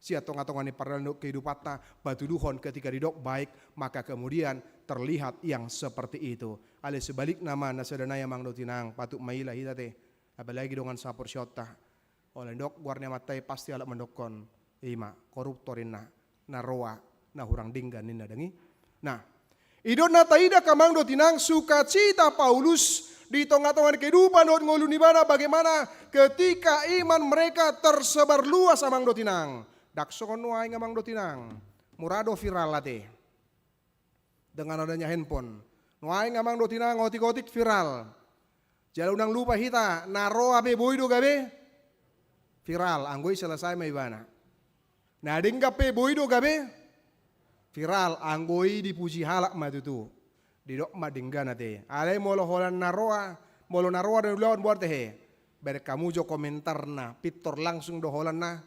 Sian tonga-tonga ni pardalan dohot kehidupanta, patuduhon ketika didok baik, maka kemudian terlihat yang seperti itu. Alai sebalikna ma na sada nai amang dohot inang, patut maila hita ate, apalagi dongan saporseaonta. Holan didok goar ni amanta i pasti halak mandokkon, i ma, koruptor inna, na roa, na hurang denggan ninna dung i. Nah, i do na taida angka amang dohot inang sukacita Paulus di tonga-tonga ni kehidupan dohot ngolu ni ibana, bagaimana ketika iman mereka tersebar luas, amang dohot inang. Ndang songon nuaeng, amang dohot inang. Mura do viral ate. Dengan adanya handphone. Nuaeng, amang dohot inang, otik-otik viral. Jala unang lupa hita, na roa pe boi do gabe viral, anggo i selesai ma ibana. Na denggan pe boi do gabe viral, anggo i dipuji halak ma tutu. Didok ma denggan ate. Alai molo holan na roa, molo na roa do ulaon, boha do tehe? Bereng hamu jo komentarna, pintor langsung do holan na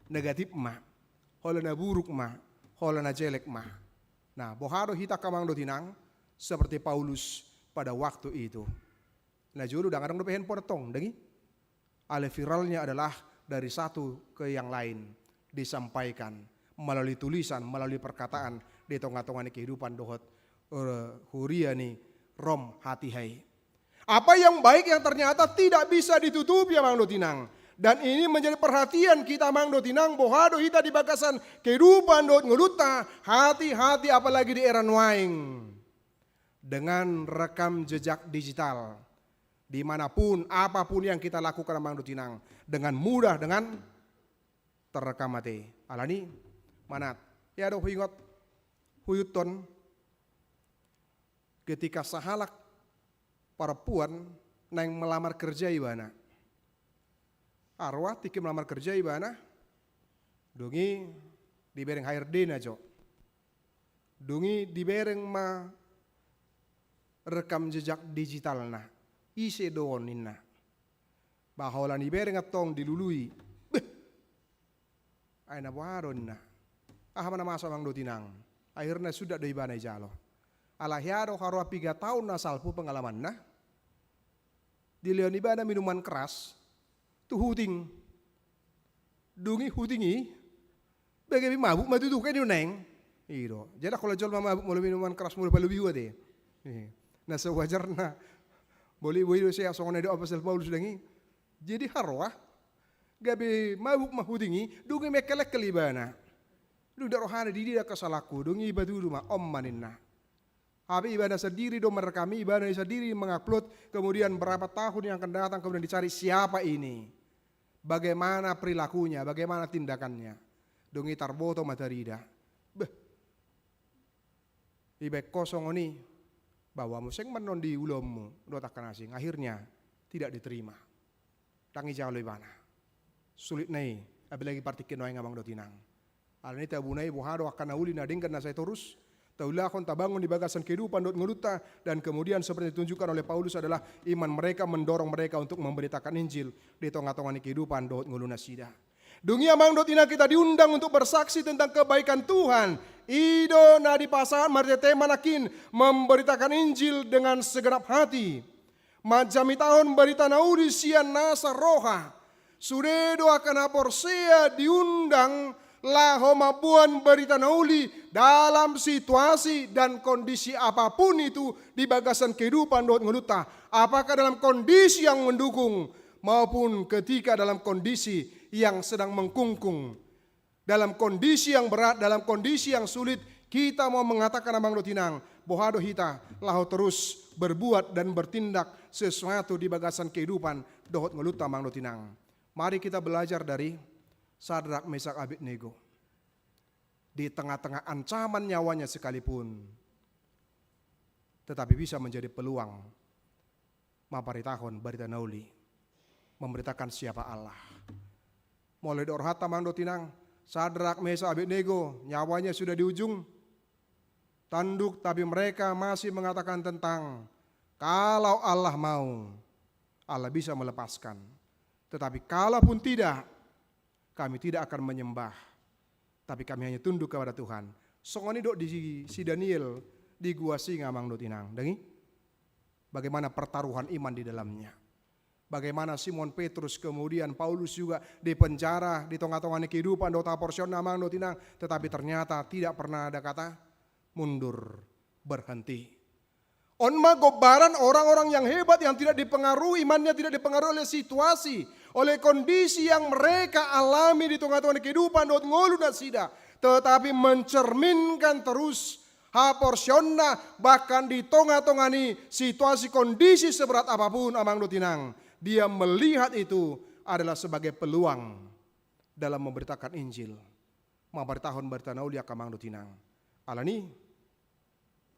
negatif ma, holan na buruk ma, holan na jelek ma. Nah, boha do hita, amang dohot inang, seperti Paulus pada waktu itu? Na jolo ndang adong dope handphone tong, ndang i. Alai viralnya adalah dari satu ke yang lain, disampaikan melalui tulisan, melalui perkataan, di tonga-tonga ni kehidupan dohot, eh, huria ni Rom hatiha i. Apa yang baik yang ternyata tidak bisa ditutupi, amang dohot inang. Dan ini menjadi perhatian kita, amang dohot inang, boha do hita di bagasan kehidupan dohot ngolunta, hati-hati apalagi di era nuaeng. Dengan rekam jejak digital, dimanapun, apapun yang kita lakukan, amang dohot inang, dengan mudah, dengan terekam ate. Alani, manat. Ia do huingot, huihuthon, ketika sahalak parompuan naeng melamar kerja ibana. Arwah tingki melamar kerja ibana, dung i dibereng H R D-na jo. Dung i dibereng ma rekam jejak digitalna. Ise do on, ninna. Ba holan dibereng antong, dilului. Beh. Ai na boha do, ninna. Aha ma na masa, amang dohot inang? Akhirna suda do ibana ijalo. Ala hea do haroa piga taon na salpu pengalamanna. Dilehon ibana minuman keras tu huting. Dung i huting i, bege be mabuk ma tutu, kan i do naeng. I do. Jadi holan jolma mabuk molo minuman keras, molo palobi hu ate. I. Na sewajarna. Boli boi do sia songon na didok apostel Paulus, ndang i. Jadi haroa gabe mabuk ma huting i, dung i mengkelengkel ibana. Dung i ndang rohana, didok, di dia kesalahanku, dung i patudu ma, on ma, ninna. Hape ibana sandiri do merekam i, ibana sandiri mengupload, kemudian berapa tahun yang akan datang, kemudian dicari siapa ini. Bagaimana perilakunya, bagaimana tindakannya. Dung i tarboto ma, tarida. Beh. Ibaen ho songon i, baoa muse annon di ulaonmu dohot angka na asing. Akhirnya tidak diterima. Ndang ijalo ibana. Sulitna i, apalagi partingkian nuaeng, amang dohot inang. Alani i, tabona i, boha do angka na uli na denggan na sai torus taulahon, tabangun di bagasan kehidupan dohot ngolunta, dan kemudian seperti ditunjukkan oleh Paulus adalah iman mereka mendorong mereka untuk memberitakan Injil di tonga-tonga ni kehidupan dohot ngolu nasida. Dung i, amang dohot inang, kita diundang untuk bersaksi tentang kebaikan Tuhan. I do na dipasahat marhite tema nangkin, memberitakan Injil dengan segenap hati. Manjamitahon barita na uli sian nasa roha. Sude do angka na porsea diundang laho mamboan barita na uli dalam situasi dan kondisi apapun itu di bagasan kehidupan dohot ngolunta. Apakah dalam kondisi yang mendukung maupun ketika dalam kondisi yang sedang mengkungkung. Dalam kondisi yang berat, dalam kondisi yang sulit, kita mau mengatakan, amang dohot inang, boha do hita laho terus berbuat dan bertindak sesuatu di bagasan kehidupan dohot ngolunta, amang dohot inang. Mari kita belajar dari Sadrak, Mesak, Abednego. Di tengah-tengah ancaman nyawanya sekalipun, tetapi bisa menjadi peluang mambaritahon barita na uli, memberitakan siapa Allah. Molo didok rohanta, amang dohot inang, Sadrak, Mesak, Abednego, nyawanya sudah di ujung tanduk, tapi mereka masih mengatakan tentang, "Kalau Allah mau, Allah bisa melepaskan. Tetapi kalaupun tidak, kami tidak akan menyembah, tapi kami hanya tunduk kepada Tuhan." Songon i do di si Daniel di gua singa, amang dohot inang. Ndang i? Bagaimana pertaruhan iman di dalamnya. Bagaimana Simon Petrus, kemudian Paulus juga di penjara, di tengah-tengah kehidupan dohot haporseaonna, amang dohot inang, tetapi ternyata tidak pernah ada kata mundur, berhenti. On ma gombaran orang-orang yang hebat, yang tidak dipengaruhi, imannya tidak dipengaruhi oleh situasi, oleh kondisi yang mereka alami di tengah-tengah kehidupan dohot ngolu nasida, tetapi mencerminkan terus Haporseaonna bahkan di tonga-tonga ni situasi kondisi seberat apapun, amang dohot inang, dia melihat itu adalah sebagai peluang dalam memberitakan Injil, mambaritahon barita na uli, angka amang dohot inang. Alani,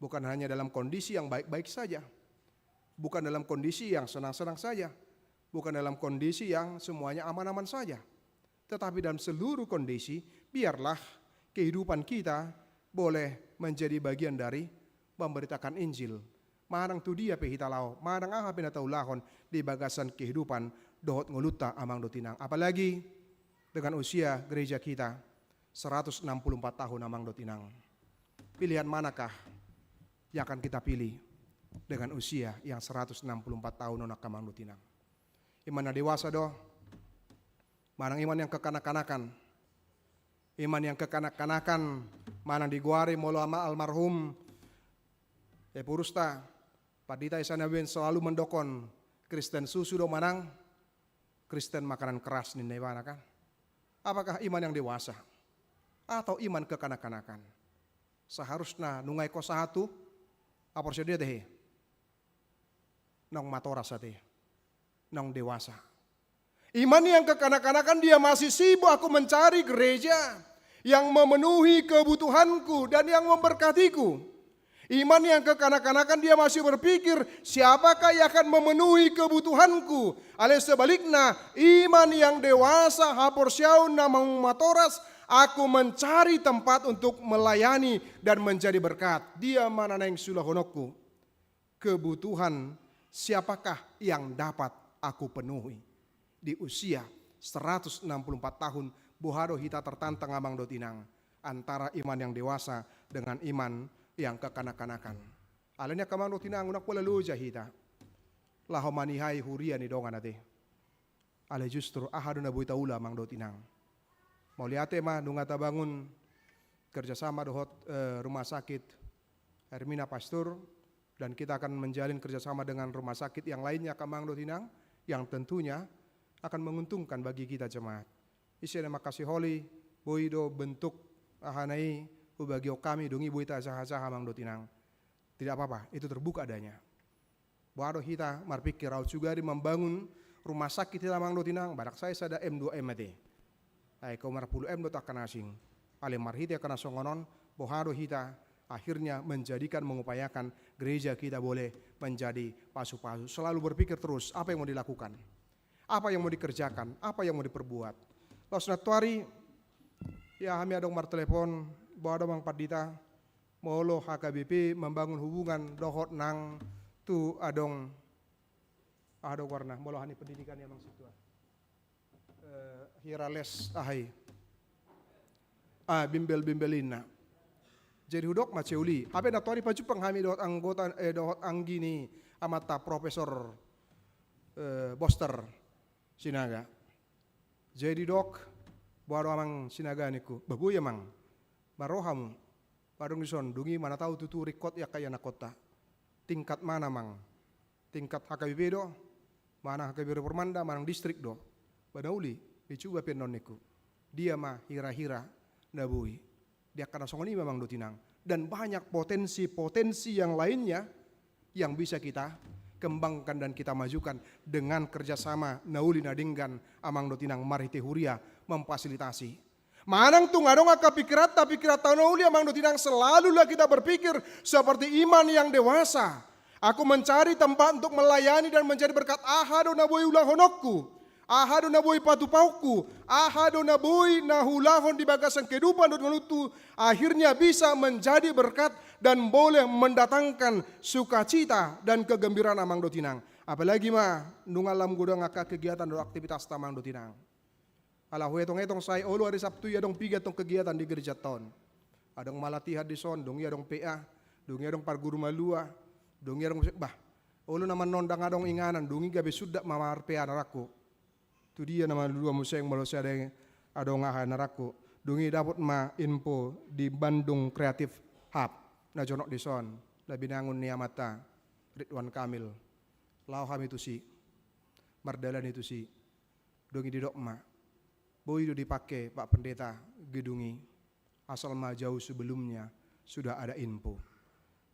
bukan hanya dalam kondisi yang baik-baik saja, bukan dalam kondisi yang senang-senang saja, bukan dalam kondisi yang semuanya aman-aman saja, tetapi dalam seluruh kondisi, biarlah kehidupan kita boleh menjadi bagian dari memberitakan Injil. Manang tu dia pe hita laho, manang aha pe na taulahon di bagasan kehidupan dohot ngolunta, amang dohot inang. Apalagi dengan usia gereja kita seratus enam puluh empat tahun, amang dohot inang. Pilihan manakah yang akan kita pilih dengan usia yang seratus enam puluh empat tahun on, angka amang dohot inang? Iman na dewasa do, manang iman yang kekanak-kanakan? Iman yang kekanak-kanakan, manang digoari molo ama almarhum epurusta, pandita i Sanaben selalu mandok on, Kristen susu do manang Kristen makanan keras, ninna ibana kan. Apakah iman yang dewasa atau iman kekanak-kanakan? Seharusna nunga ingkon sahat tu haporseaon dia, tehe? Naung matoras, ate, naung dewasa. Iman yang kekanak-kanakan, dia masih sibuk, "Aku mencari gereja yang memenuhi kebutuhanku dan yang memberkatiku." Iman yang kekanak-kanakan, dia masih berpikir, "Siapakah yang akan memenuhi kebutuhanku?" Alai sebaliknya, iman yang dewasa, haporseaon na naung matoras, "Aku mencari tempat untuk melayani dan menjadi berkat." Dia ma na naeng siulahononku. Kebutuhan siapakah yang dapat aku penuhi? Di usia seratus enam puluh empat tahun, boha do hita tertantang, amang dohot inang, antara iman yang dewasa dengan iman yang kekanak-kanakan? Alani, angka amang dohot inang, unang pola loja hita laho manihai huria ni dongan, ate. Alai justru aha do na boi taula, amang dohot inang? Mauliate ma nunga tabangun kerjasama dohot, eh, Rumah Sakit Hermina Pasteur, dan kita akan menjalin kerjasama dengan rumah sakit yang lainnya, angka amang dohot inang, yang tentunya akan menguntungkan bagi kita jemaat. Ise na mangkasiholi, boi do bentuk aha na i hubagihon hami, dung i boi tajaha-jaha, amang dohot inang. Tidak apa-apa, itu terbuka adanya. Boha do hita marpikir, aut sugari mambangun rumah sakit hita, amang dohot inang, badak sai sada M dua M, ate. Ai ingkon marpulu M do tu angka na asing. Alai marhite angka na songon on, boha do hita akhirnya menjadikan, mengupayakan gereja kita boleh menjadi pasu-pasu. Selalu berpikir terus, apa yang mau dilakukan? Apa yang mau dikerjakan? Apa yang mau diperbuat? Laos nantoari, ya, hami adong martelepon, boha do, amang pandita, molo H K B P membangun hubungan dohot nang tu adong, aha do goarna, molo aha ni pendidikan i, amang sintua? Eh, hira les, aha i? Ah, bimbel-bimbel inna. Jadi hudok ma, Ceuli. Hape nantoari pajumpang hami dohot anggota, eh, dohot anggi ni amanta Profesor, eh, Boster Sinaga. Jadi didok, boha do, amang Sinaga, ningku. Bah, boi, amang. Marroha hamu. Bah, dung dison, dung i manat ahu tutu ringkot i angka ianakhonta. Tingkat mana, amang? Tingkat H K B P do, manang H K B P Pormanda, manang distrik do? Bah, na uli, dicuba pe annon, ningku. Dia ma hira-hira na boi. Di angka na songon i ma, amang dohot inang. Dan banyak potensi-potensi yang lainnya yang bisa kita kembangkan dan kita majukan dengan kerjasama na uli na denggan, amang dohot inang, marhite huria memfasilitasi. Manang tung adong angka pikiranta, pikiranta na uli, amang dohot inang, selalulah kita berpikir seperti iman yang dewasa. Aku mencari tempat untuk melayani dan menjadi berkat. Aha do na boi ulahononku? Aha do na boi patupaonku? Aha do na boi na huulahon di bagasan kehidupan dohot ngolungku, akhirnya bisa menjadi berkat dan boleh mendatangkan sukacita dan kegembiraan, amang dohot inang? Apalagi ma nunga lam godang angka kegiatan dohot aktivitasta, amang dohot inang. Ala huetong-etong sai olo ari Sabtu i adong piga tong kegiatan di gerejanta on. Adong ma latihan dison, dung i adong P A, dung i adong parguru malua, dung i adong muse, bah, olo nama annon ndang adong inganan, dung i gabe sundat ma mar-P A anakku. Tu dia nama malua muse molo sai adong aha anakku. Dung i dapot ma info di Bandung Creative Hub na jonok dison, na binangun ni amanta Ridwan Kamil. Laho hami tusi, mardalani tusi. Dung i didok ma, boi do dipake, Pak Pendeta, gedung i, asal ma jauh sebelumnya Sudah ada info.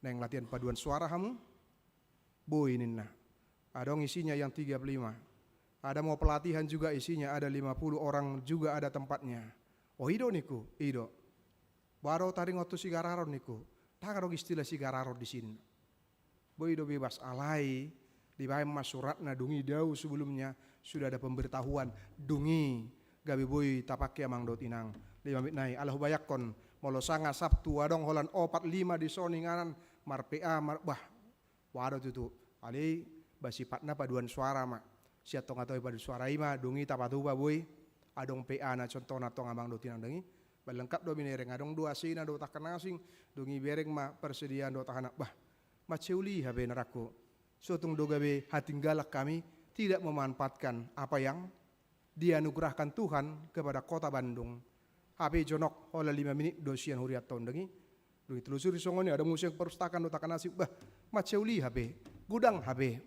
Naeng latihan paduan suara hamu? Boi ninna. Adong isinya yang tiga puluh lima. Ada mau pelatihan juga isinya, ada lima puluh orang juga ada tempatnya. Oh, i do ningku, i do. Baru taringot tu sigararon ningku. Ndang adong istilah sigararon di sini. Boi do bebas, alai dibaen ma suratna, dung i dao sebelumnya sudah ada pemberitahuan, dung i gabe boi tapake amang dohot inang. Lima menit nai, ala hubayangkon, molo sanga Sabtu adong holan opat lima di son inganan, mar-P A, mar-, bah, wado tutu. Alai, bah, sifatna paduan suara ma. Sian tonga-tonga i paduan suara i ma, dung i tapatupa boi, adong P A na contohna tong amang dohot inang dung i. Bah, lengkap do binereng, adong do A C na dohot angka na asing, dung i bereng ma persediaan dohot aha na. Bah, mansai uli hape nangkin. So tung do gabe hatinggalan kami, tidak memanfaatkan apa yang dianugerahkan Tuhan kepada Kota Bandung. Hape jonok holan lima menit do sian hurianta on dung i. Dung i telusuri songon i, adong muse perpustakaan dohot angka na asing, bah, mansai uli hape, godang hape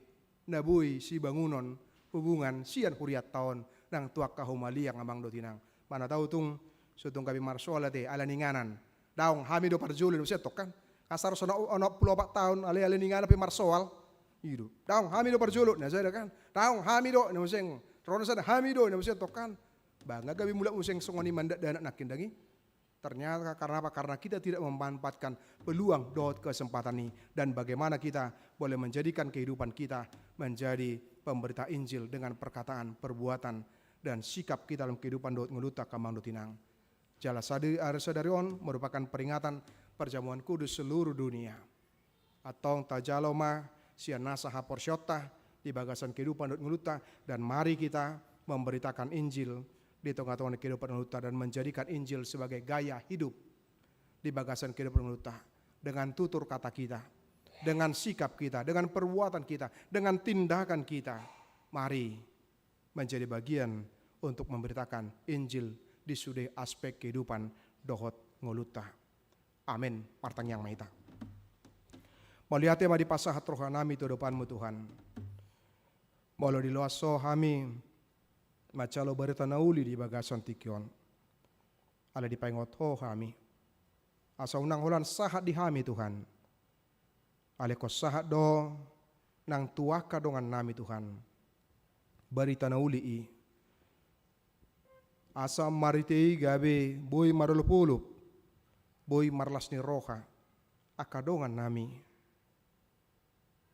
na boi sibangunon hubungan sian hurianta on nang tu angka humaliang amang dohot inang. Mana tahu tung, so tung gabe marsoal ate, ala ni inganan. Daong hami do parjolo, na muse tong kan. Asar so na, onom pulu opat taon, alai, alai ni inganan pe marsoal. I do. Daong hami do parjolo, na sada kan. Daong hami do, na muse. Ro na sada, hami do, na muse tong kan. Bah, nga gabe mulak muse songon i mandat dakdanak nangkin dung i. Ternyata karena apa? Karena kita tidak memanfaatkan peluang dohot kesempatan ini. Dan bagaimana kita boleh menjadikan kehidupan kita menjadi pemberita Injil dengan perkataan, perbuatan, dan sikap kita dalam kehidupan dohot ngolunta amang dohot inang. Jala sadari, sadari on merupakan peringatan perjamuan kudus seluruh dunia. Antong tajalo ma sian nasa haporseaonta di bagasan kehidupan dohot ngolunta, dan mari kita memberitakan Injil di tonga-tonga kehidupan ngolunta dan menjadikan Injil sebagai gaya hidup di bagasan kehidupan ngolunta, dengan tutur kata kita, dengan sikap kita, dengan perbuatan kita, dengan tindakan kita. Mari menjadi bagian untuk memberitakan Injil di sude aspek kehidupan dohot ngolunta. Amen. Martangiang ma hita. Mauliate ma dipasahat rohanami tu adopanmu, Tuhan. Molo diloas Ho hami manjalo barita na uli di bagasan tingki on, alai dipaingot Ho hami asa unang holan sahat di hami, Tuhan. Alai ingkon sahat do nang tu angka dongannami, Tuhan, barita na uli i, asa marhite i gabe boi marolopolop, boi marlas ni roha angka dongannami.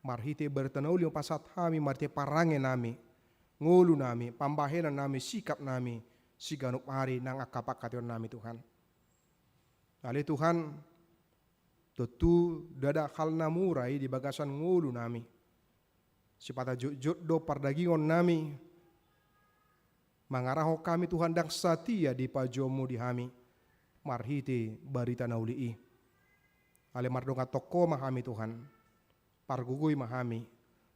Marhite barita na uli ma pasahat hami, marhite parangenami, ngolunami, pambahenannami, sikapnami siganup ari nang angka pangkataionnami, Tuhan. Ale Tuhan, tontu ndada hal na mura i di bagasan ngolunami. Sipata jotjot do pardagingonnami mangarahon hami, Tuhan, ndang satia di pajuaonmu di hami marhite barita na uli i. Alai mardongan tong Ho ma hami, Tuhan. Pargogoi ma hami.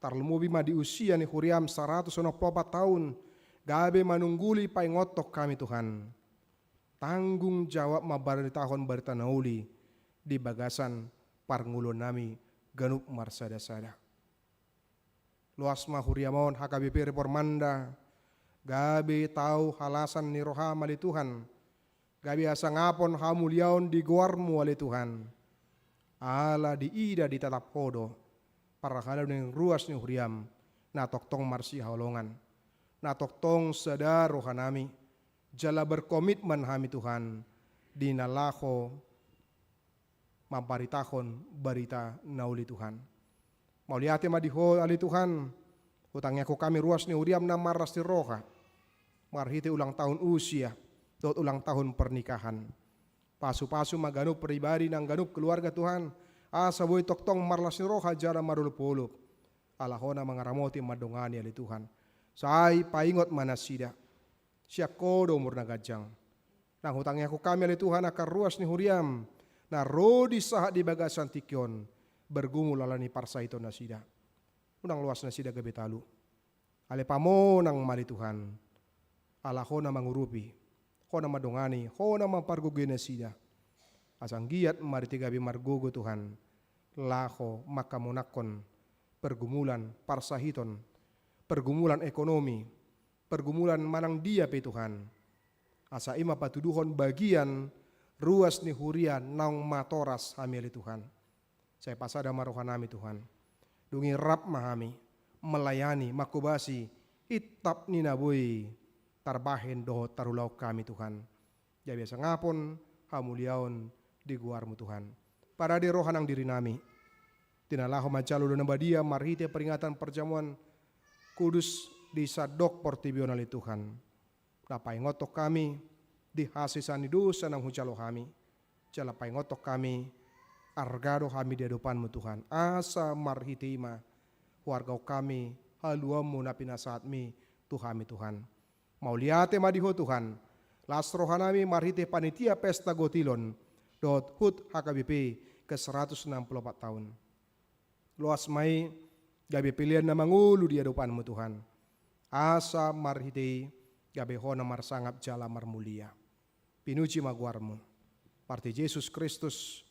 Tarlumobi ma di usia ni huriam saratus onom pulu opat taon, gabe manungguli paingothon hami, Tuhan. Tanggung jawab mambaritahon barita na uli di bagasan parngoluonnami ganup marsadasada. Loas ma huriam on H K B P Reformanda, gabe tau halasan ni roham ale Tuhan, gabe hasangapon hamuliaon di goarmu ale Tuhan. Ala diida ditatap Ho do parhalado ni ruas ni huriam na tongtong marsihaholongan, na tongtong sada rohanami, jala berkomitmen hami, Tuhan, di na laho mambaritahon barita na uli, Tuhan. Mauliate ma di Ho ale Tuhan, hutangiangkon hami ruas ni huriam na marlas ni roha marhite ulang tahun usia dohot ulang tahun pernikahan. Pasupasu ma ganup pribadi nang ganup keluarga, Tuhan, asa boi tongtong marlas ni roha jala marolopolop. Ala Ho na mangaramoti mandongani ale Tuhan. Sai paingot ma nasida. Sian Ho do umur na ganjang. Nang hutangiangkon hami ale Tuhan angka ruas ni huriam na ro disahat di bagasan tingki on, bergumul ala ni parsahiton nasida. Unang loas nasida gabe talu. Alai pamonang ma ale Tuhan. Ala Ho na mangurupi, Ho na mandongani, Ho na mampargogoi nasida. Asa anggiat marhite gabe margogo, Tuhan, laho manghamonanghon pergumulan parsahiton, pergumulan ekonomi, pergumulan manang dia pe, Tuhan. Asa i ma patuduhon bagian ruas ni huria naung matoras hami ale Tuhan. Sai pasada ma rohanami Tuhan. Dung i rap ma hami melayani, manghobasi itap ni na boi tarbahen dohot tarulahon hami Tuhan. Gabe sangapon hamuliaon di goarmu Tuhan. Parade roha nang dirinami. Di na laho manjalo Ulaon na Badia marhite peringatan perjamuan kudus di sandok portibi on ale Tuhan. Laho paingothon hami di hasesaan ni dosa naung hujalo hami. Jala paingothon hami arga do hami di adopanmu Tuhan. Asa marhite i ma huargahon hami haluaonmu na pinasahatmi tu hami Tuhan. Mauliate ma di Ho Tuhan. Las rohanami marhite panitia pesta gotilon dohot hut H K B P ke seratus enam puluh empat tahun. Loas ma i gabe pelean na mangolu di adopanmu Tuhan. Asa marhite i gabe hona marsangap jala marmulia. Pinuji ma goarmu. Marhite Jesus Kristus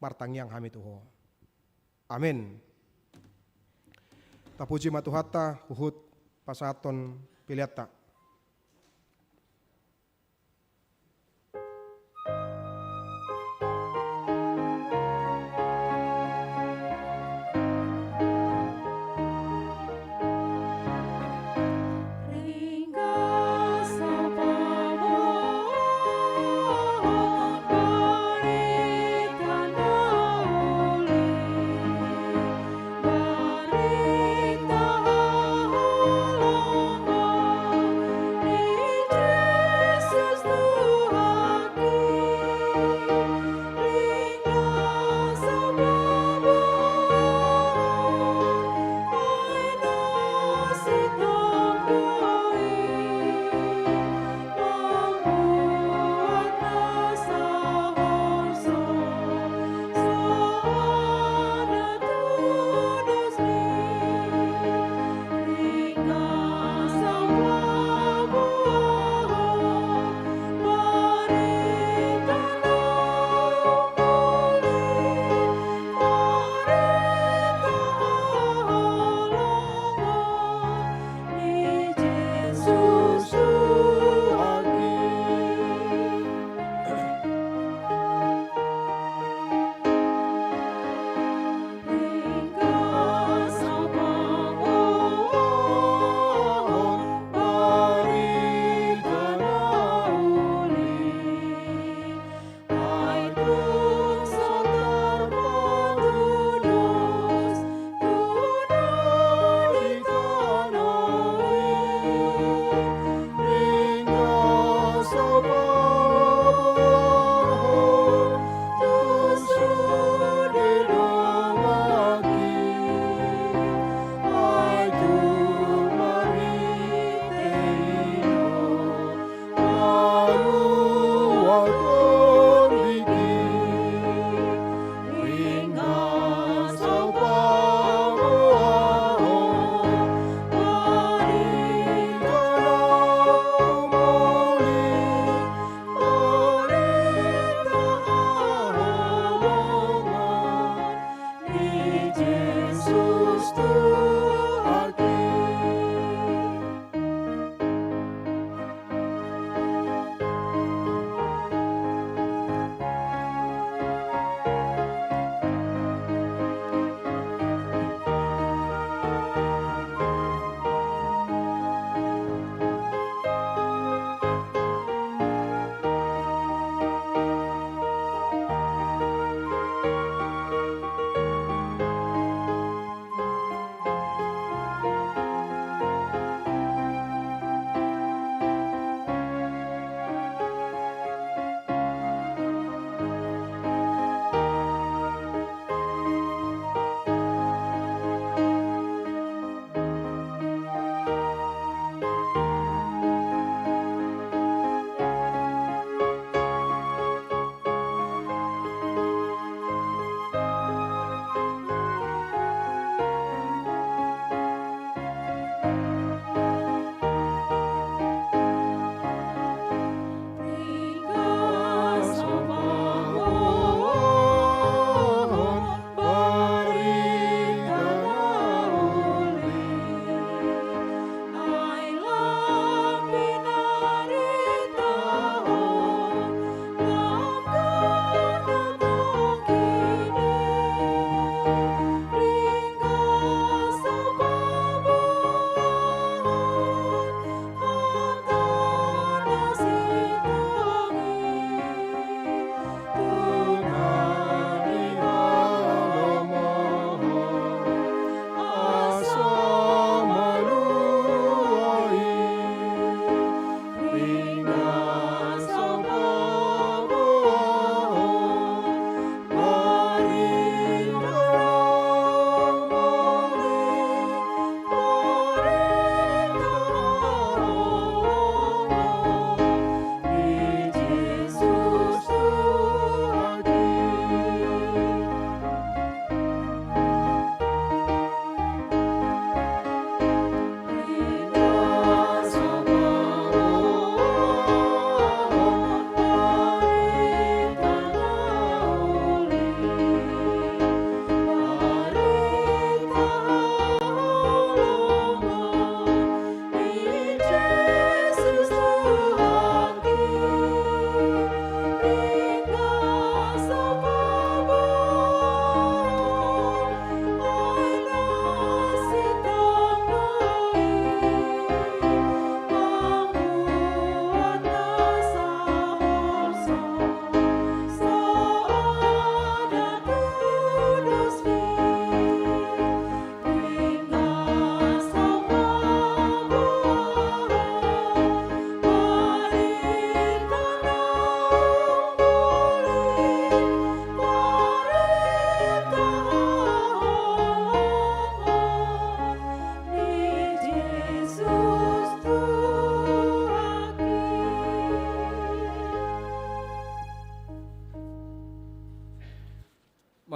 martangiang hami tu Ho. Amen. Tapuji ma Tuhanta, huhut pasahathon peleanta.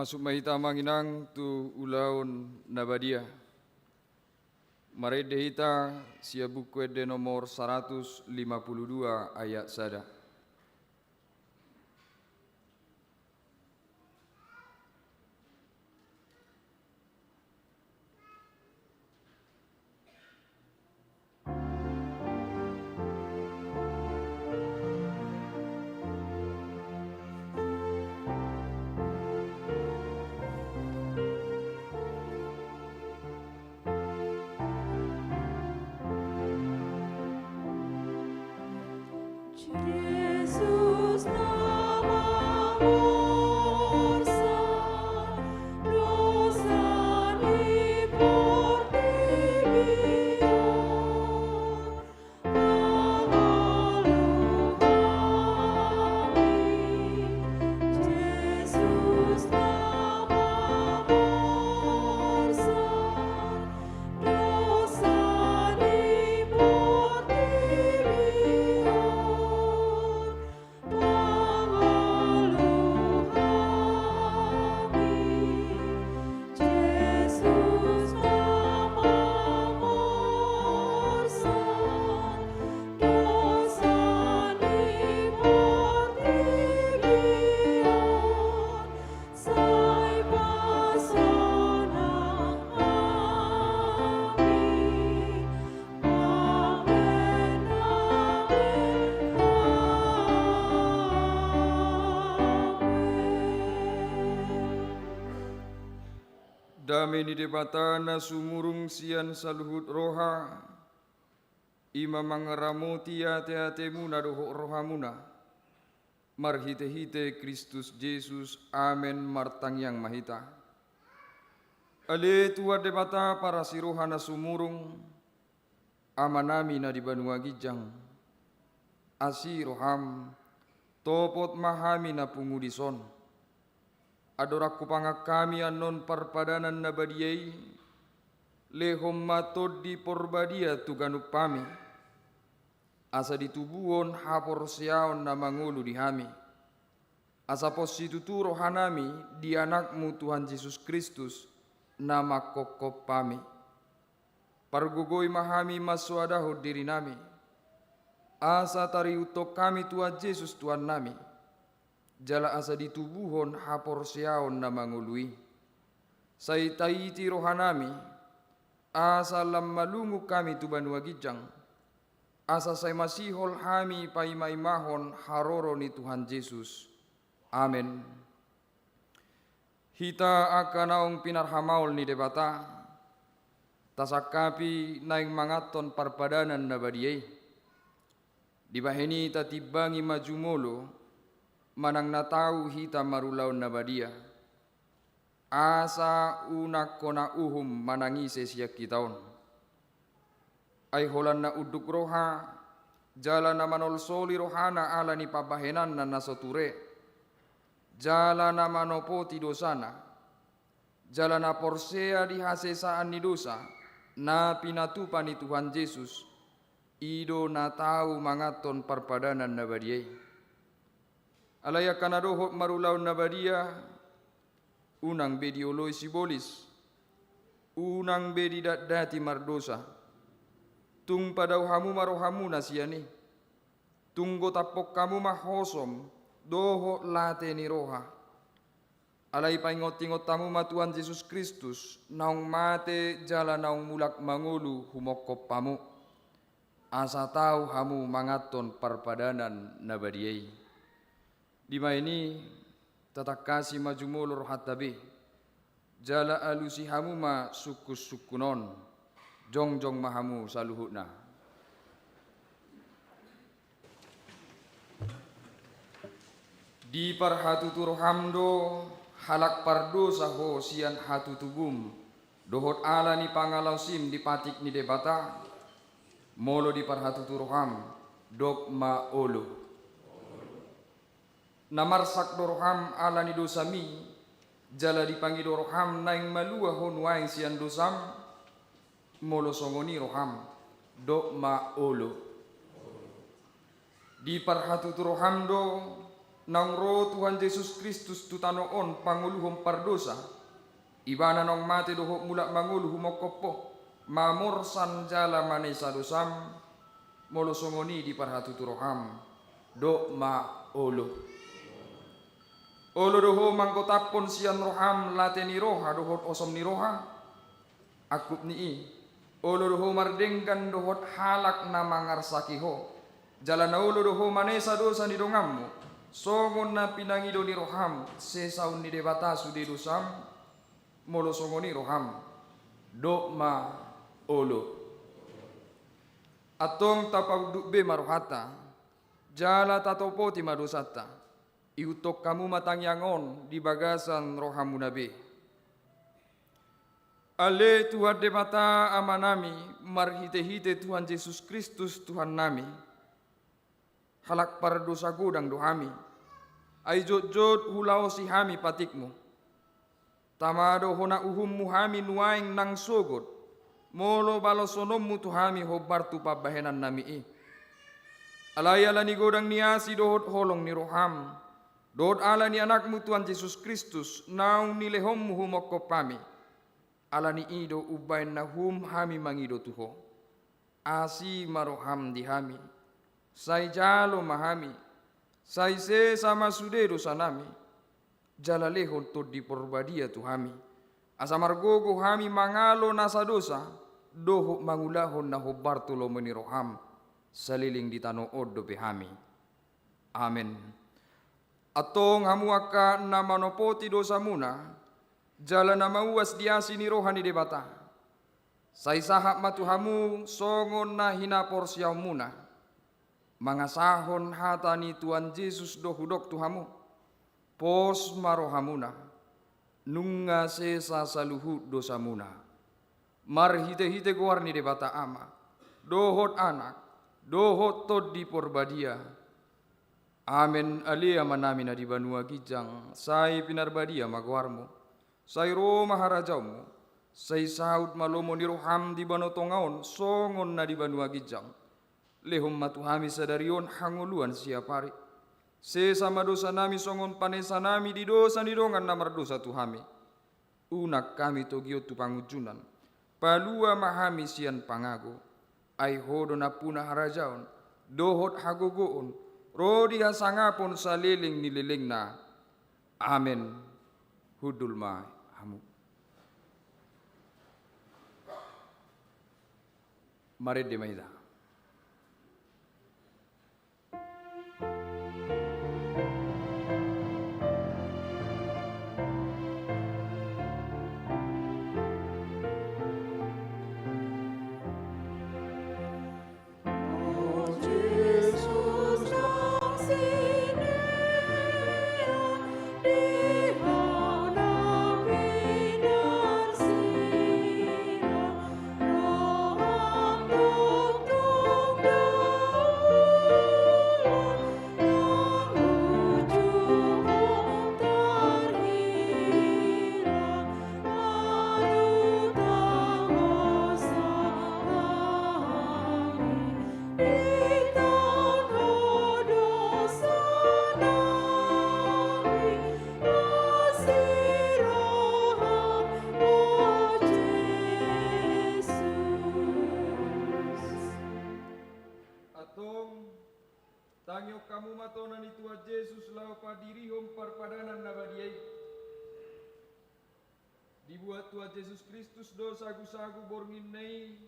Masuk ma hita, Amang Inang, tu ulaon na badia. Marende hita sian Buku Ende nomor saratus lima pulu dua, ayat sada. Jesus nama morsa, dosa ni portibi on. Jesus nama morsa, dosa ni portibi on, sai pasonang hami. Amen, amen, amen. Dame ni Debata na sumurung sian saluhut roha, i ma mangaramoti ateatemuna dohot rohamuna, marhitehite Kristus Jesus. Amen. Martangiang ma hita. Ale Tuhan Debata parasi roha na sumurung, Amanami na di banua ginjang, asi roham, topot ma hami na pungu dison. Andorang hupangan hami annon parpadanan na badia i, lehon ma Tondi Porbadia tu ganup hami, asa ditubuhon haporseaon na mangolu di hami, asa pos situtu rohanami di Anakmu Tuhan Jesus Kristus, na manghophop hami. Pargogoi ma hami mansoadahon dirinami, asa tarihuthon hami Tuhan Jesus Tuhannami, jala asa ditubuhon haporseaon na mangolu i. Sai taiti rohanami, asa lam malungun hami tu banua ginjang, asa sai masihol hami paimaimahon haroro ni Tuhan Jesus. Amen. Hita angka naung pinarhamaol ni Debata, tasangkapi naeng manganhon parpadanan na badia i. Dibahen i tatimbangi ma jumolo, manang na tau hita marulaon na badia, asa unang hona uhum manang ise sian hita on. Ai holan na unduk roha, jala na manolsoli rohana ala ni pambahenanna na so ture, jala na manopoti dosana, jala na porsea di hasesaan ni dosa na pinatupa ni Tuhan Jesus, i do na tau manganhon parpadanan na badia i. Alai angka na dohot marulaon na badia, unang be dioloi sibolis, unang be didatdati mardosa. Tung padao hamu ma rohamuna sian i. Tung gotaphon hamu ma hosom dohot late ni roha. Alai paingotingot hamu ma Tuhan Jesus Kristus, naung mate jala naung mulak mangolu humongkop hamu, asa tau hamu manganhon parpadanan na badia i. Dibahen i, tatangkasi ma jumolo rohanta be, jala alusi hamu ma sungkunsungkun on. Jongjong ma hamu saluhutna. Diparhatutu roham do, halak pardosa ho sian hatutubum, dohot ala ni pangalaosim di patik ni Debata? Molo diparhatutu roham, dok ma olo. Na marsak do roham ala ni dosami, jala dipangido roham naeng malua ho nuaeng sian dosam? Molo songon i roham, dok ma olo. Diparhatutu roham do, Naung ro Tuhan Jesus Kristus tu tano on pangoluhon pardosa, Ibana naung mate dohot mulak mangolu humongkop Ho, mamorsan jala manesa dosam, molo songon i diparhatutu roham, dok ma olo. Olo do ho manggotaphon sian roham late ni roha dohot osom ni roha? Angkup ni i, olo do ho mardenggan dohot halak na mangarsaki ho, jala na olo do ho manesa dosa ni donganmu, songon na pinangido ni roham sesaon ni Debata sude dosam? Molo songon i roham, dok ma olo. Antong tapaunduk be ma rohanta, jala tatopoti ma dosanta. Ihuthon hamu ma tangiang on di bagasan rohamuna be. Ale Tuhan Debata Amanami, marhitehite Tuhan Jesus Kristus Tuhannami, halak pardosa godang do hami, ai jotjot hulaosi hami patikmu. Tama do hona uhummu hami nuaeng nang sogot, molo balosononmu tu hami hombar tu pambahenannami i. Alai ala ni godang ni asi dohot holong ni roham, dohot ala ni Anakmu Tuhan Jesus Kristus naung nilehonmu humongkop hami, ala ni i do umbahen na hum hami mangido tu Ho. Asi ma roham di hami, sai jalo ma hami, sai sesa ma sude dosanami, jala lehon Tondi Porbadia tu hami, asa margogo hami mangalo nasa dosa, dohot mangulahon na hombar tu lomo ni roham, saleleng di tano on dope hami. Amen. Antong hamu angka na manopoti dosamuna, jala na mauas di asi ni roha ni Debata, sai sahat ma tu hamu songon na hinaporseaonmuna, mangasahon hata ni Tuhan Jesus do hudok tu hamu, pos ma rohamuna, nunga sesa saluhut dosamuna. Marhitehite goar ni Debata Ama, dohot Anak, dohot Tondi Porbadia. Amen. Ale Amanami na di banua ginjang, sai pinarbadia ma goarmu. Sai ro ma harajaonmu. Sai saut ma lomo ni roham di banua tonga on songon na di banua ginjang. Lehon ma tu hami sadari on hangoluan siapari. Sesa ma dosanami songon panesanami di dosa ni dongan na mardosa tu hami. Unang hami togihon tu pangunjunan. Palua ma hami sian pangago. Ai Ho do nampuna harajaon, dohot hagogoon, ro di hasangapon saleleng ni lelengna. Amen. Hundul ma hamu. Marende ma hita. Antong, tangihon hamu ma tona ni Tuhan Jesus laho padirihon parpadanan na badia i. Dibuat Tuhan Jesus Kristus do sagusagu bornginna i,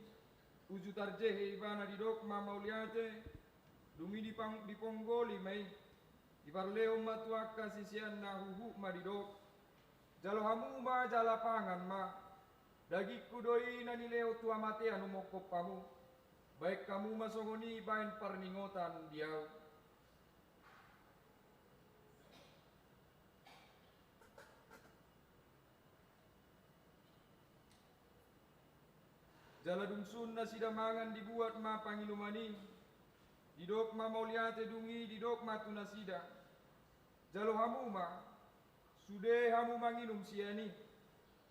uju tarjehe Ibana didok ma mauliate, dung i dipang-, diponggoli ma i. Diparlehon ma tu angka siseanna huhut ma didok: Jalo hamu ma jala pangan ma. Dagingku do i na nilehon tu hamatean humongkop hamu. Baen hamu ma songon i baen parningotan di ahu. Jala dung sun nasida mangan, dibuat ma panginuman i, didok ma mauliate, dung i didok ma tu nasida: Jalo hamu ma, sude hamu manginum sian i.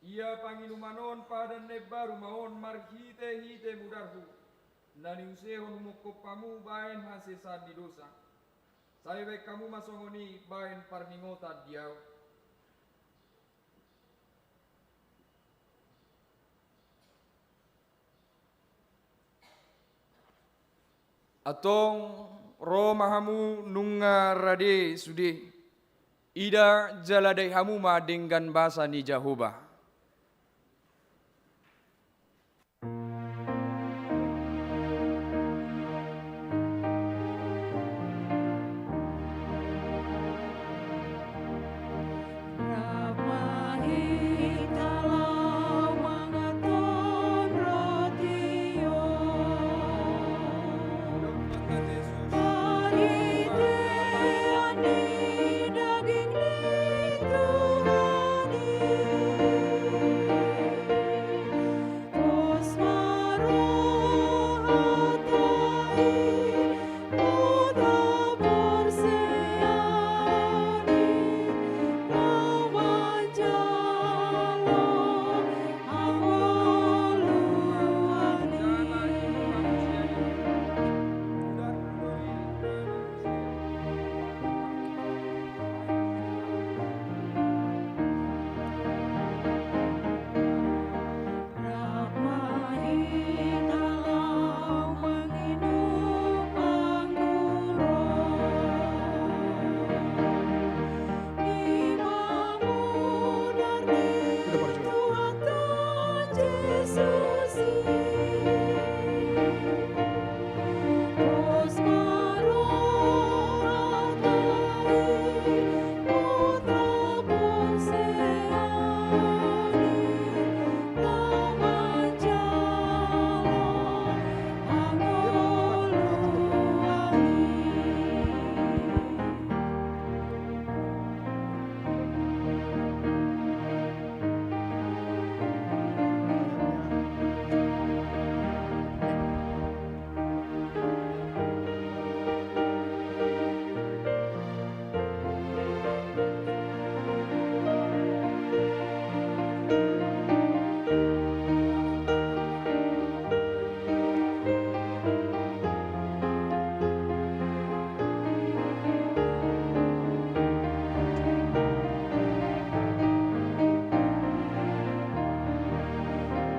Ia panginuman on padan na imbaru ma on marhitehite mudarhu, na niusehon humongkop hamu baen hasesaan ni dosa. Sai baen hamu ma songon i baen parningotan di ahu. Antong ro ma hamu nunga rade sude. Ida jala dai hamu ma denggan basa ni Jahowa.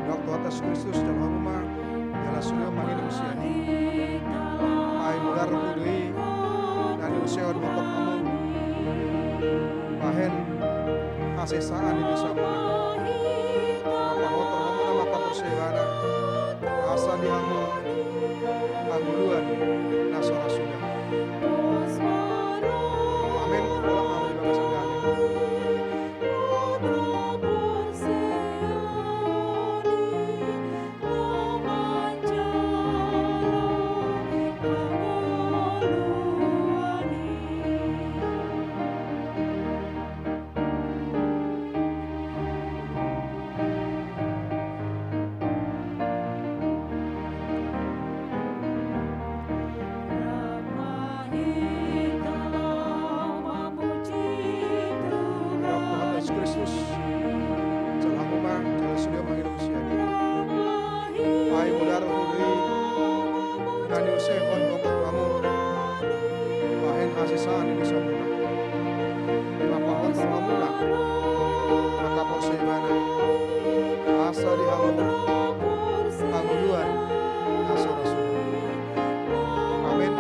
Dok Tuhan Yesus Kristus, jalo hamu ma jala sude mangido sian i. Ai mudar hu do i na niusehon mangkok hamu, bahen hasesaan ni dosamuna. Pahothon hamu ma angka porsea ibana, asa di hamu hangoluan na so ra suda. Amen. Horas ma hamu di bagasan dame. Tuhan Yesus Kristus, jalo hamu ma jala sude mangido sian i. Ai mudar hu do i na niusehon mangkok hamu, bahen hasesaan ni dosamuna. Ima pahothon hamu ma angka porsea ibana, asa di hamu hangoluan na so ra suda. Amen.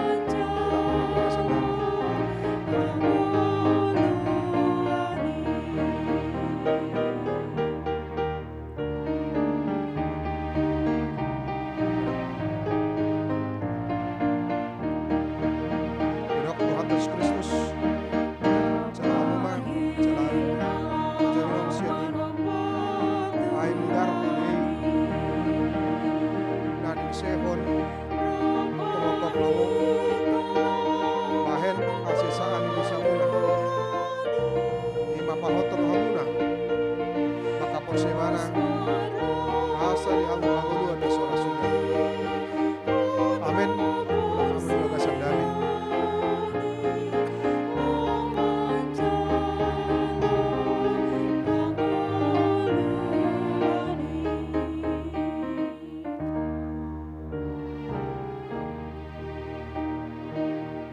Didok Tuhan Yesus Kristus, jalo hamu ma jala jalo sian i. Ai mudar hu do i na niusehon mangkok hamu, bahen hasesaan ni dosamuna. Ima pahothon hamu ma angka porsea ibana, asa di hamu hangoluan na so ra suda. Amen. Horas ma hamu di bagasan dame.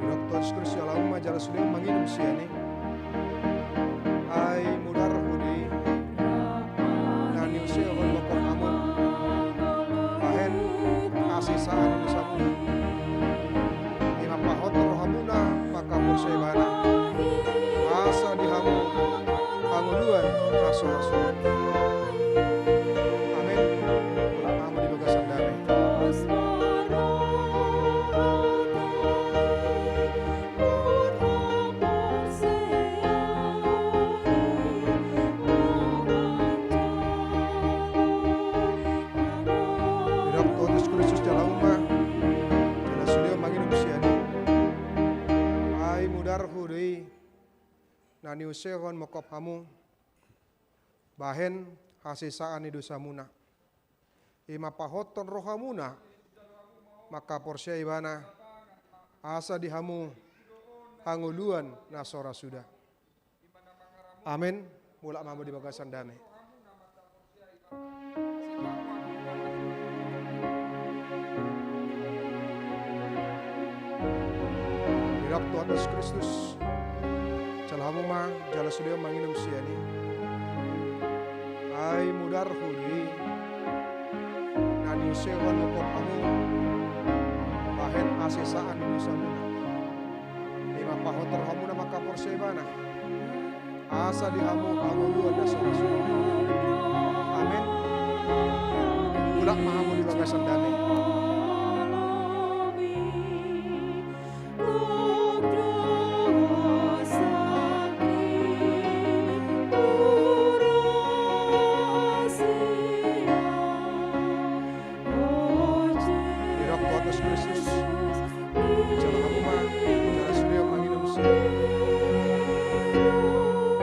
Didok Tuhan Kristus, jalo hamu ma jala sude manginum sian i. Ai mudar hu do i na niusehon mangkophon hamu bahen hasesaan ni dosamuna. Ima pahothon rohamuna mangkaporseai ibana, asa di hamu hangoluan na so ra suda. Amen. Mulak ma hamu di bagasan dame. Didok Tuhan Jesus Kristus, jalo hamu ma jala sude manginum sian i. Ai mudar hu do i na niusehon mangkophon hamu bahen hasesaan ni dosamuna. Ima pahothon rohamuna mangkaporseai ibana, asa di hamu hangoluan na so ra suda. Amen. Mulak ma hamu di bagasan dame. Didok Tuhan Jesus Kristus, jalo hamu ma jala sude manginum sian i. Ai mudar hu do i na niusehon mangkophon hamu bahen hasesaan ni dosamuna. Ima pahothon rohamuna mangkaporseai ibana, asa di hamu hangoluan na so ra suda. Amen. Mulak ma hamu di bagasan dame. Didok Tuhan Jesus Kristus, jalo hamu ma jala sude manginum sian i.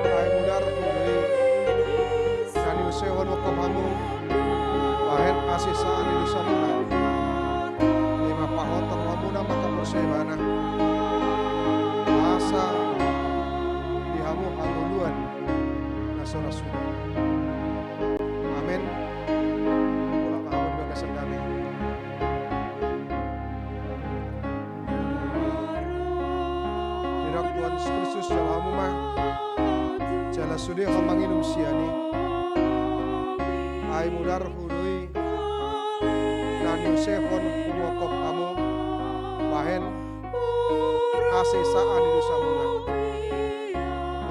Ai mudar hu do i na niusehon mangkophon hamu bahen hasesaan ni dosamuna. Ima pahothon rohamuna mangkaporseai ibana, asa di hamu hangoluan na so ra suda. Amen. Mulak ma hamu di bagasan dame. Didok Tuhan Jesus Kristus, jalo hamu ma jala sude manginum sian i. Ai mudar hu do i na niusehon hu mangkophon hamu bahen hasesaan ni dosamuna.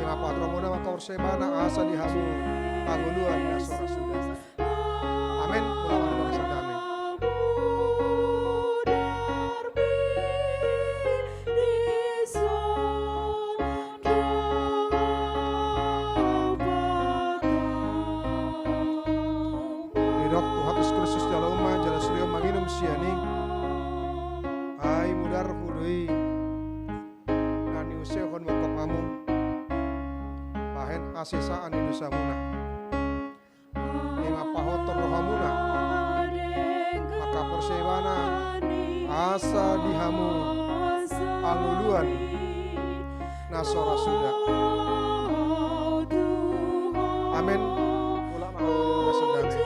Ima pahothon rohamuna mangkaporseai ibana, asa di hamu hangoluan na so ra suda. Amen. Mulak ma hamu di bagasan dame. Didok Tuhan Jesus Kristus, jalo hamu ma jala sude manginum sian i. Ai mudar hu do i na niusehon mangkophon hamu bahen hasesaan ni dosamuna. Ima pahothon rohamuna mangkaporseai ibana, asa di hamu hangoluan na so ra suda. Amen. Mulak ma hamu di bagasan dame.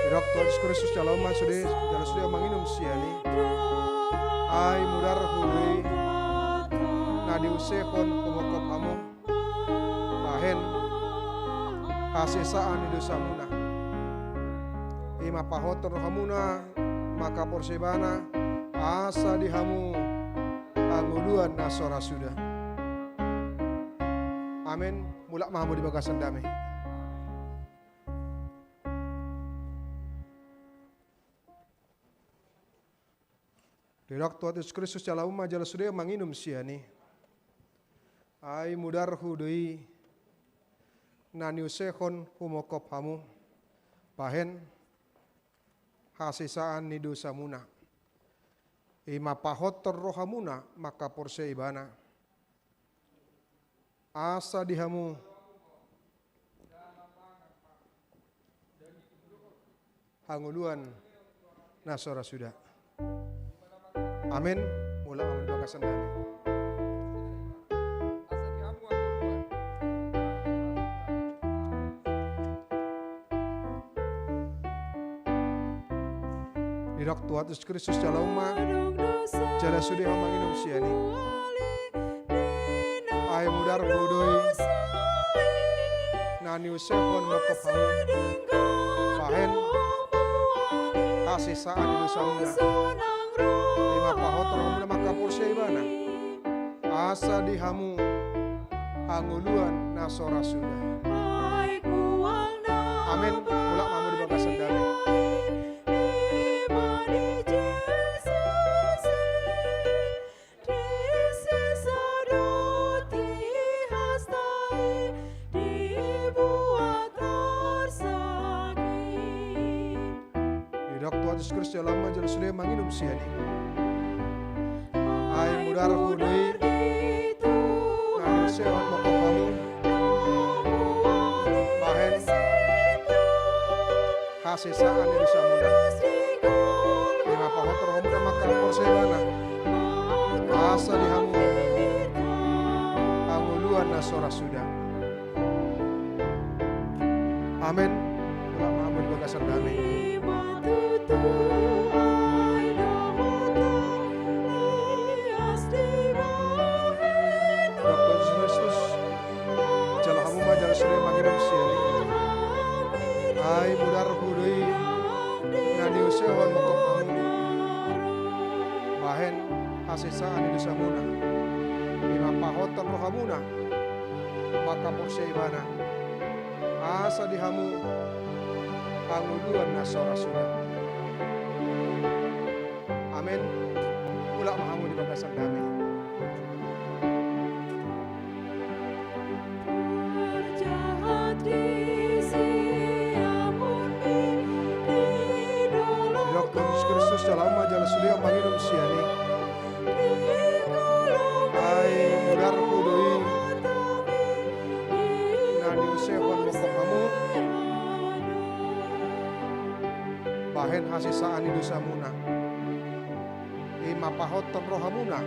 Didok Tuhan Jesus Kristus, jalo hamu ma sude, jala sude manginum sian i. Ai mudar hu do i na niusehon hu mangkophon hamu bahen hasesaan ni dosamuna. Ima pahothon rohamuna mangkaporseai ibana, asa di hamu hangoluan na so ra suda. Amen. Mulak ma hamu di bagasan dame. Didok Tuhan Jesus Kristus, jalo hamu ma jala sude manginum sian i. Ai mudar hu do i na niusehon hu mangkophon hamu bahen hasesaan ni dosamuna. Ima pahothon rohamuna mangkaporseai ibana, asa di hamu hangoluan na so ra suda. Amen. Mulak ma hamu di bagasan dame. Didok Tuhan Jesus Kristus jala hamu ma, jala sude hamu manginum sian i. Ai mudarhu do i na niusehon mangkop hamu, bahen hasesaan ni dosamuna. Ima pahothon rohamuna mangkaporseai ibana. Asa di hamu hangoluan na so ra suda. Amen. Mulak ma hamu di bagasan dame. Didok Tuhan Jesus Kristus jala hamu ma, jala sude manginum sian i. Ai mudarhu do i na niusehon mangkop hamu, bahen hasesaan ni dosamuna. Ima pahothon rohamuna mangkaporseai ibana. Asa di hamu hangoluan na so ra suda. Amen. Mulak ma hamu di bagasan dame. Didok Tuhan Jesus Kristus jala hamu ma, jala sude manginum sian i. Ai mudarhu do i na niusehon mangkop hamu, bahen hasesaan ni dosamuna. Ima pahothon rohamuna mangkaporseai ibana. Asa di hamu hangoluan na so ra suda. Amen. Mulak ma hamu di bagasan dame. Didok Tuhan Jesus Kristus jala hamu ma, jala sude hamu manginum sian i. Ai mudarhu do i na niusehon mangkop hamu, bahen hasesaan ni dosamuna. Ima pahothon rohamuna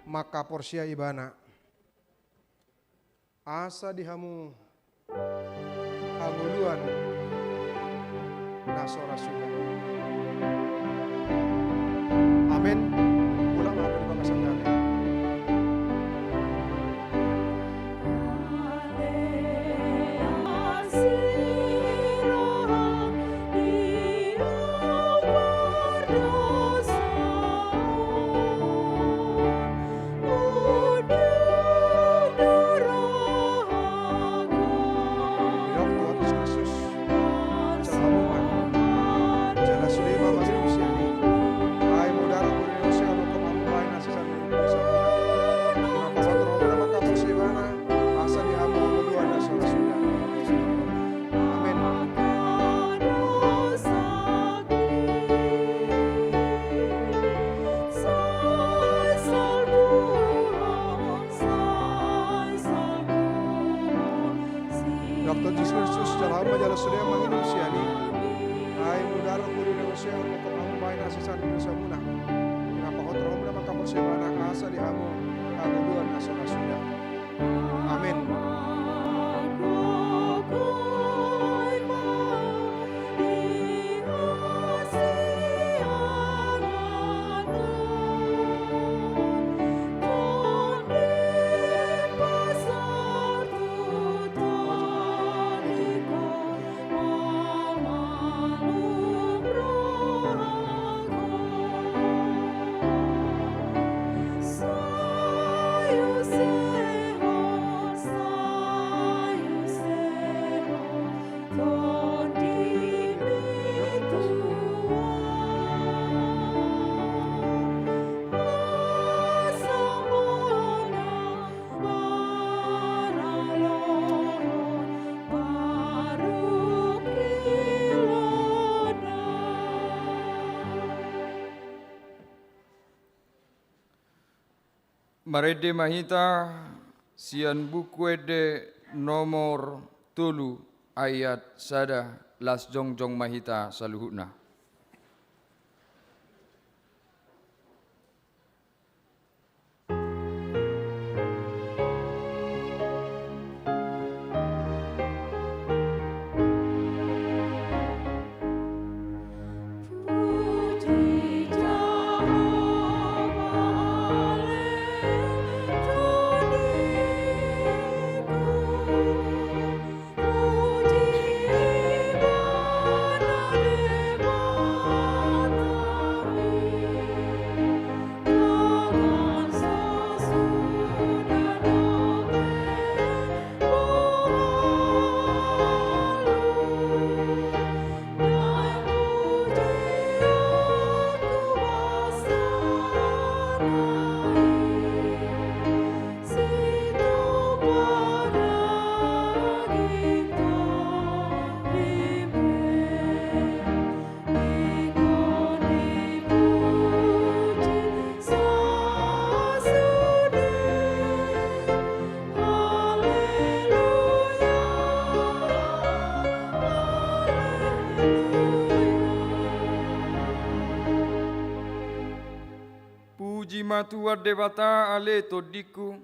mangkaporseai ibana. Asa di hamu hangoluan na so ra suda. Amen. Mulak ma hamu di bagasan dame. Didok Tuhan Jesus Kristus jala hamu ma, jala sude hamu manginum sian i. Ai mudarhu do i na niusehon mangkop hamu, bahen hasesaan ni dosamuna. Ima pahothon rohamuna mangkaporseai ibana. Asa di hamu hangoluan na so ra suda. Amen. Didok Tuhan Jesus Kristus jala hamu ma, jala sude hamu manginum sian i. Ai mudarhu do i na niusehon mangkop hamu, bahen hasesaan ni dosamuna. Ima pahothon rohamuna mangkaporseai ibana. Asa di hamu hangoluan na so ra suda. Amen. Marende ma hita sian Buku Ende nomor tolu ayat sada, las jongjong ma hita saluhutna. Tuhan Debata ale tondingku,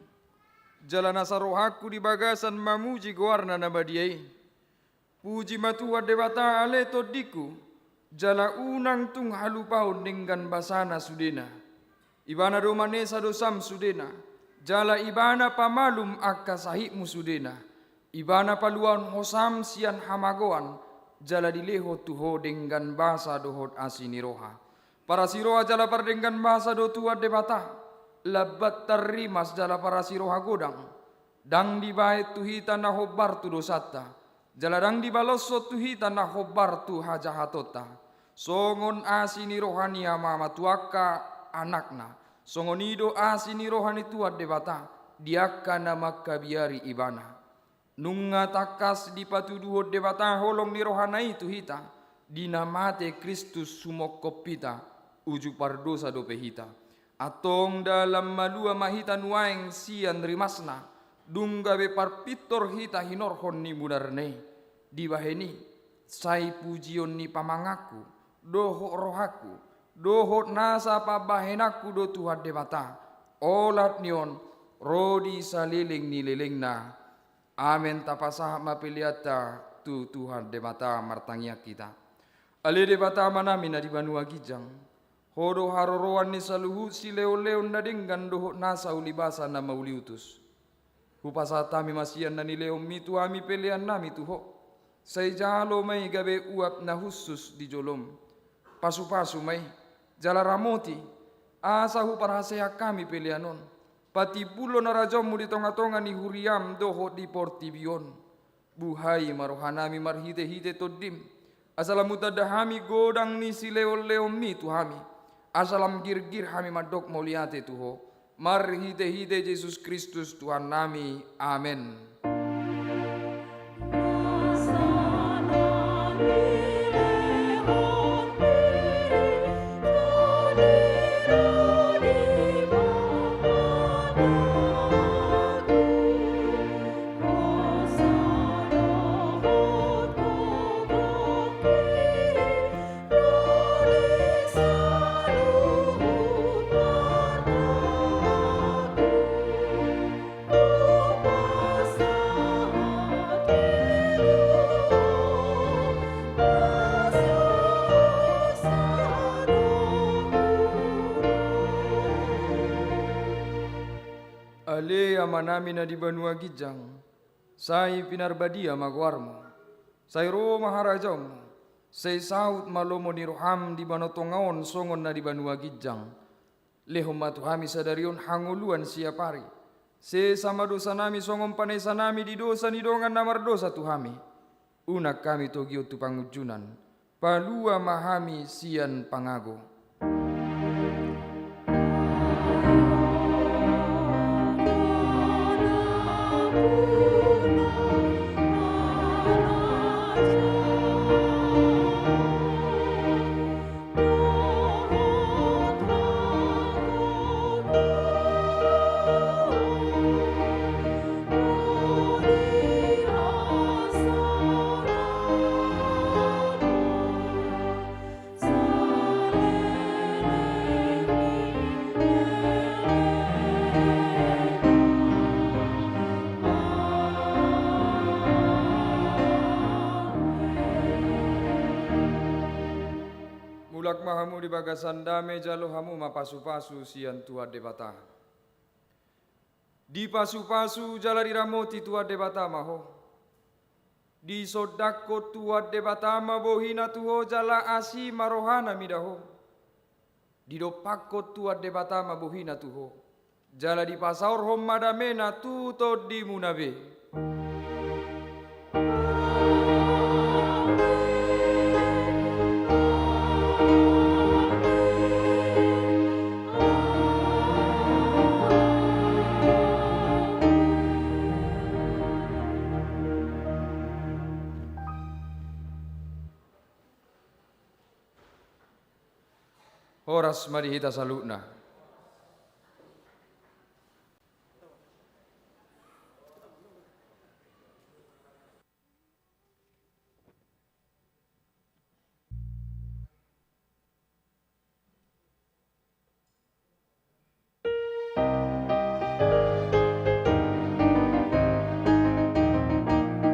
jala nasa rohangku di bagasan mamuji goarna na badia i. Puji ma Tuhan Debata ale tondingku, jala unang tung halupaon denggan basana sudena. Ibana do manesa dosam sudena, jala ibana pamalum angka sahitmu sudena. Ibana paluahon hosam sian hamagoan, jala dilehon tu ho denggan basa dohot asi ni roha. Parasi roha jala pardenggan basa do Tuhan Debata, lambat tarrimas jala parasi roha godang. Ndang dibahen tu hita na hombar tu dosanta, jala ndang dibaloshon tu hita na hombar tu hajahatonta. Songon asi ni roha ni amama tu angka anakna, songon i do asi ni roha ni Tuhan Debata di angka na mangkabiari ibana. Nunga tangkas dipatuduhon Debata holong ni rohana i tu hita, di na mate Kristus sumongkop hita, uju pardosa dope hita. Antong dalan malua ma hita nuaeng sian rimasna, dung gabe parpintor hita hinorhon ni munarna i. Dibahen i, sai pujion ni pamanganku, dohot rohangku, dohot nasa pambahenanku do Tuhan Debata, olat ni on, ro di saleleng ni lelengna. Amen. Tapasahat ma peleanta tu Tuhan Debata. Martangiang hita. Ale Debata Amanami na di banua ginjang, Ho do haroroan ni saluhut silehonlehon na denggan dohot nasa ulibasa na mauliutus. Hupasahat hami ma sian na nilehonmi tu hami peleannami tu Ho. Sai jalo ma i gabe uap na hushus di jolom. Pasupasu ma i, jala ramoti, asa huparhaseang hami pelean on, patimbulhon harajaonmu di tongatonga ni huriam dohot di portibi on. Buhai ma rohanami marhitehite Tondim, asa lam hutanda hami godang ni silehonlehonmi tu hami, asa lam girgir hami mandok mauliate tu Ho, marhitehite Jesus Kristus Tuhannami. Amen. Ale Amanami na di banua ginjang, sai pinarbadia ma goarmu, sai ro ma harajaonmu, sai saut ma lomo ni roham di banua tonga on songon na di banua ginjang. Lehon ma tu hami sadari on hangoluan siapari. Sesa ma dosanami songon panesanami di dosa ni dongan na mardosa tu hami. Unang hami togihon tu pangunjunan. Palua ma hami sian pangago. Mulak ma hamu di bagasan dame, jalo hamu ma pasupasu sian Tuhan Debata. Dipasupasu jala diramoti Tuhan Debata ma ho. Disondangkon Tuhan Debata ma bohina tu ho jala asi ma rohana mida ho. Didompakkon Tuhan Debata ma bohina tu ho, jala dipasaorhon ma damena tu tondimuna be. Horas ma di hita saluhutna.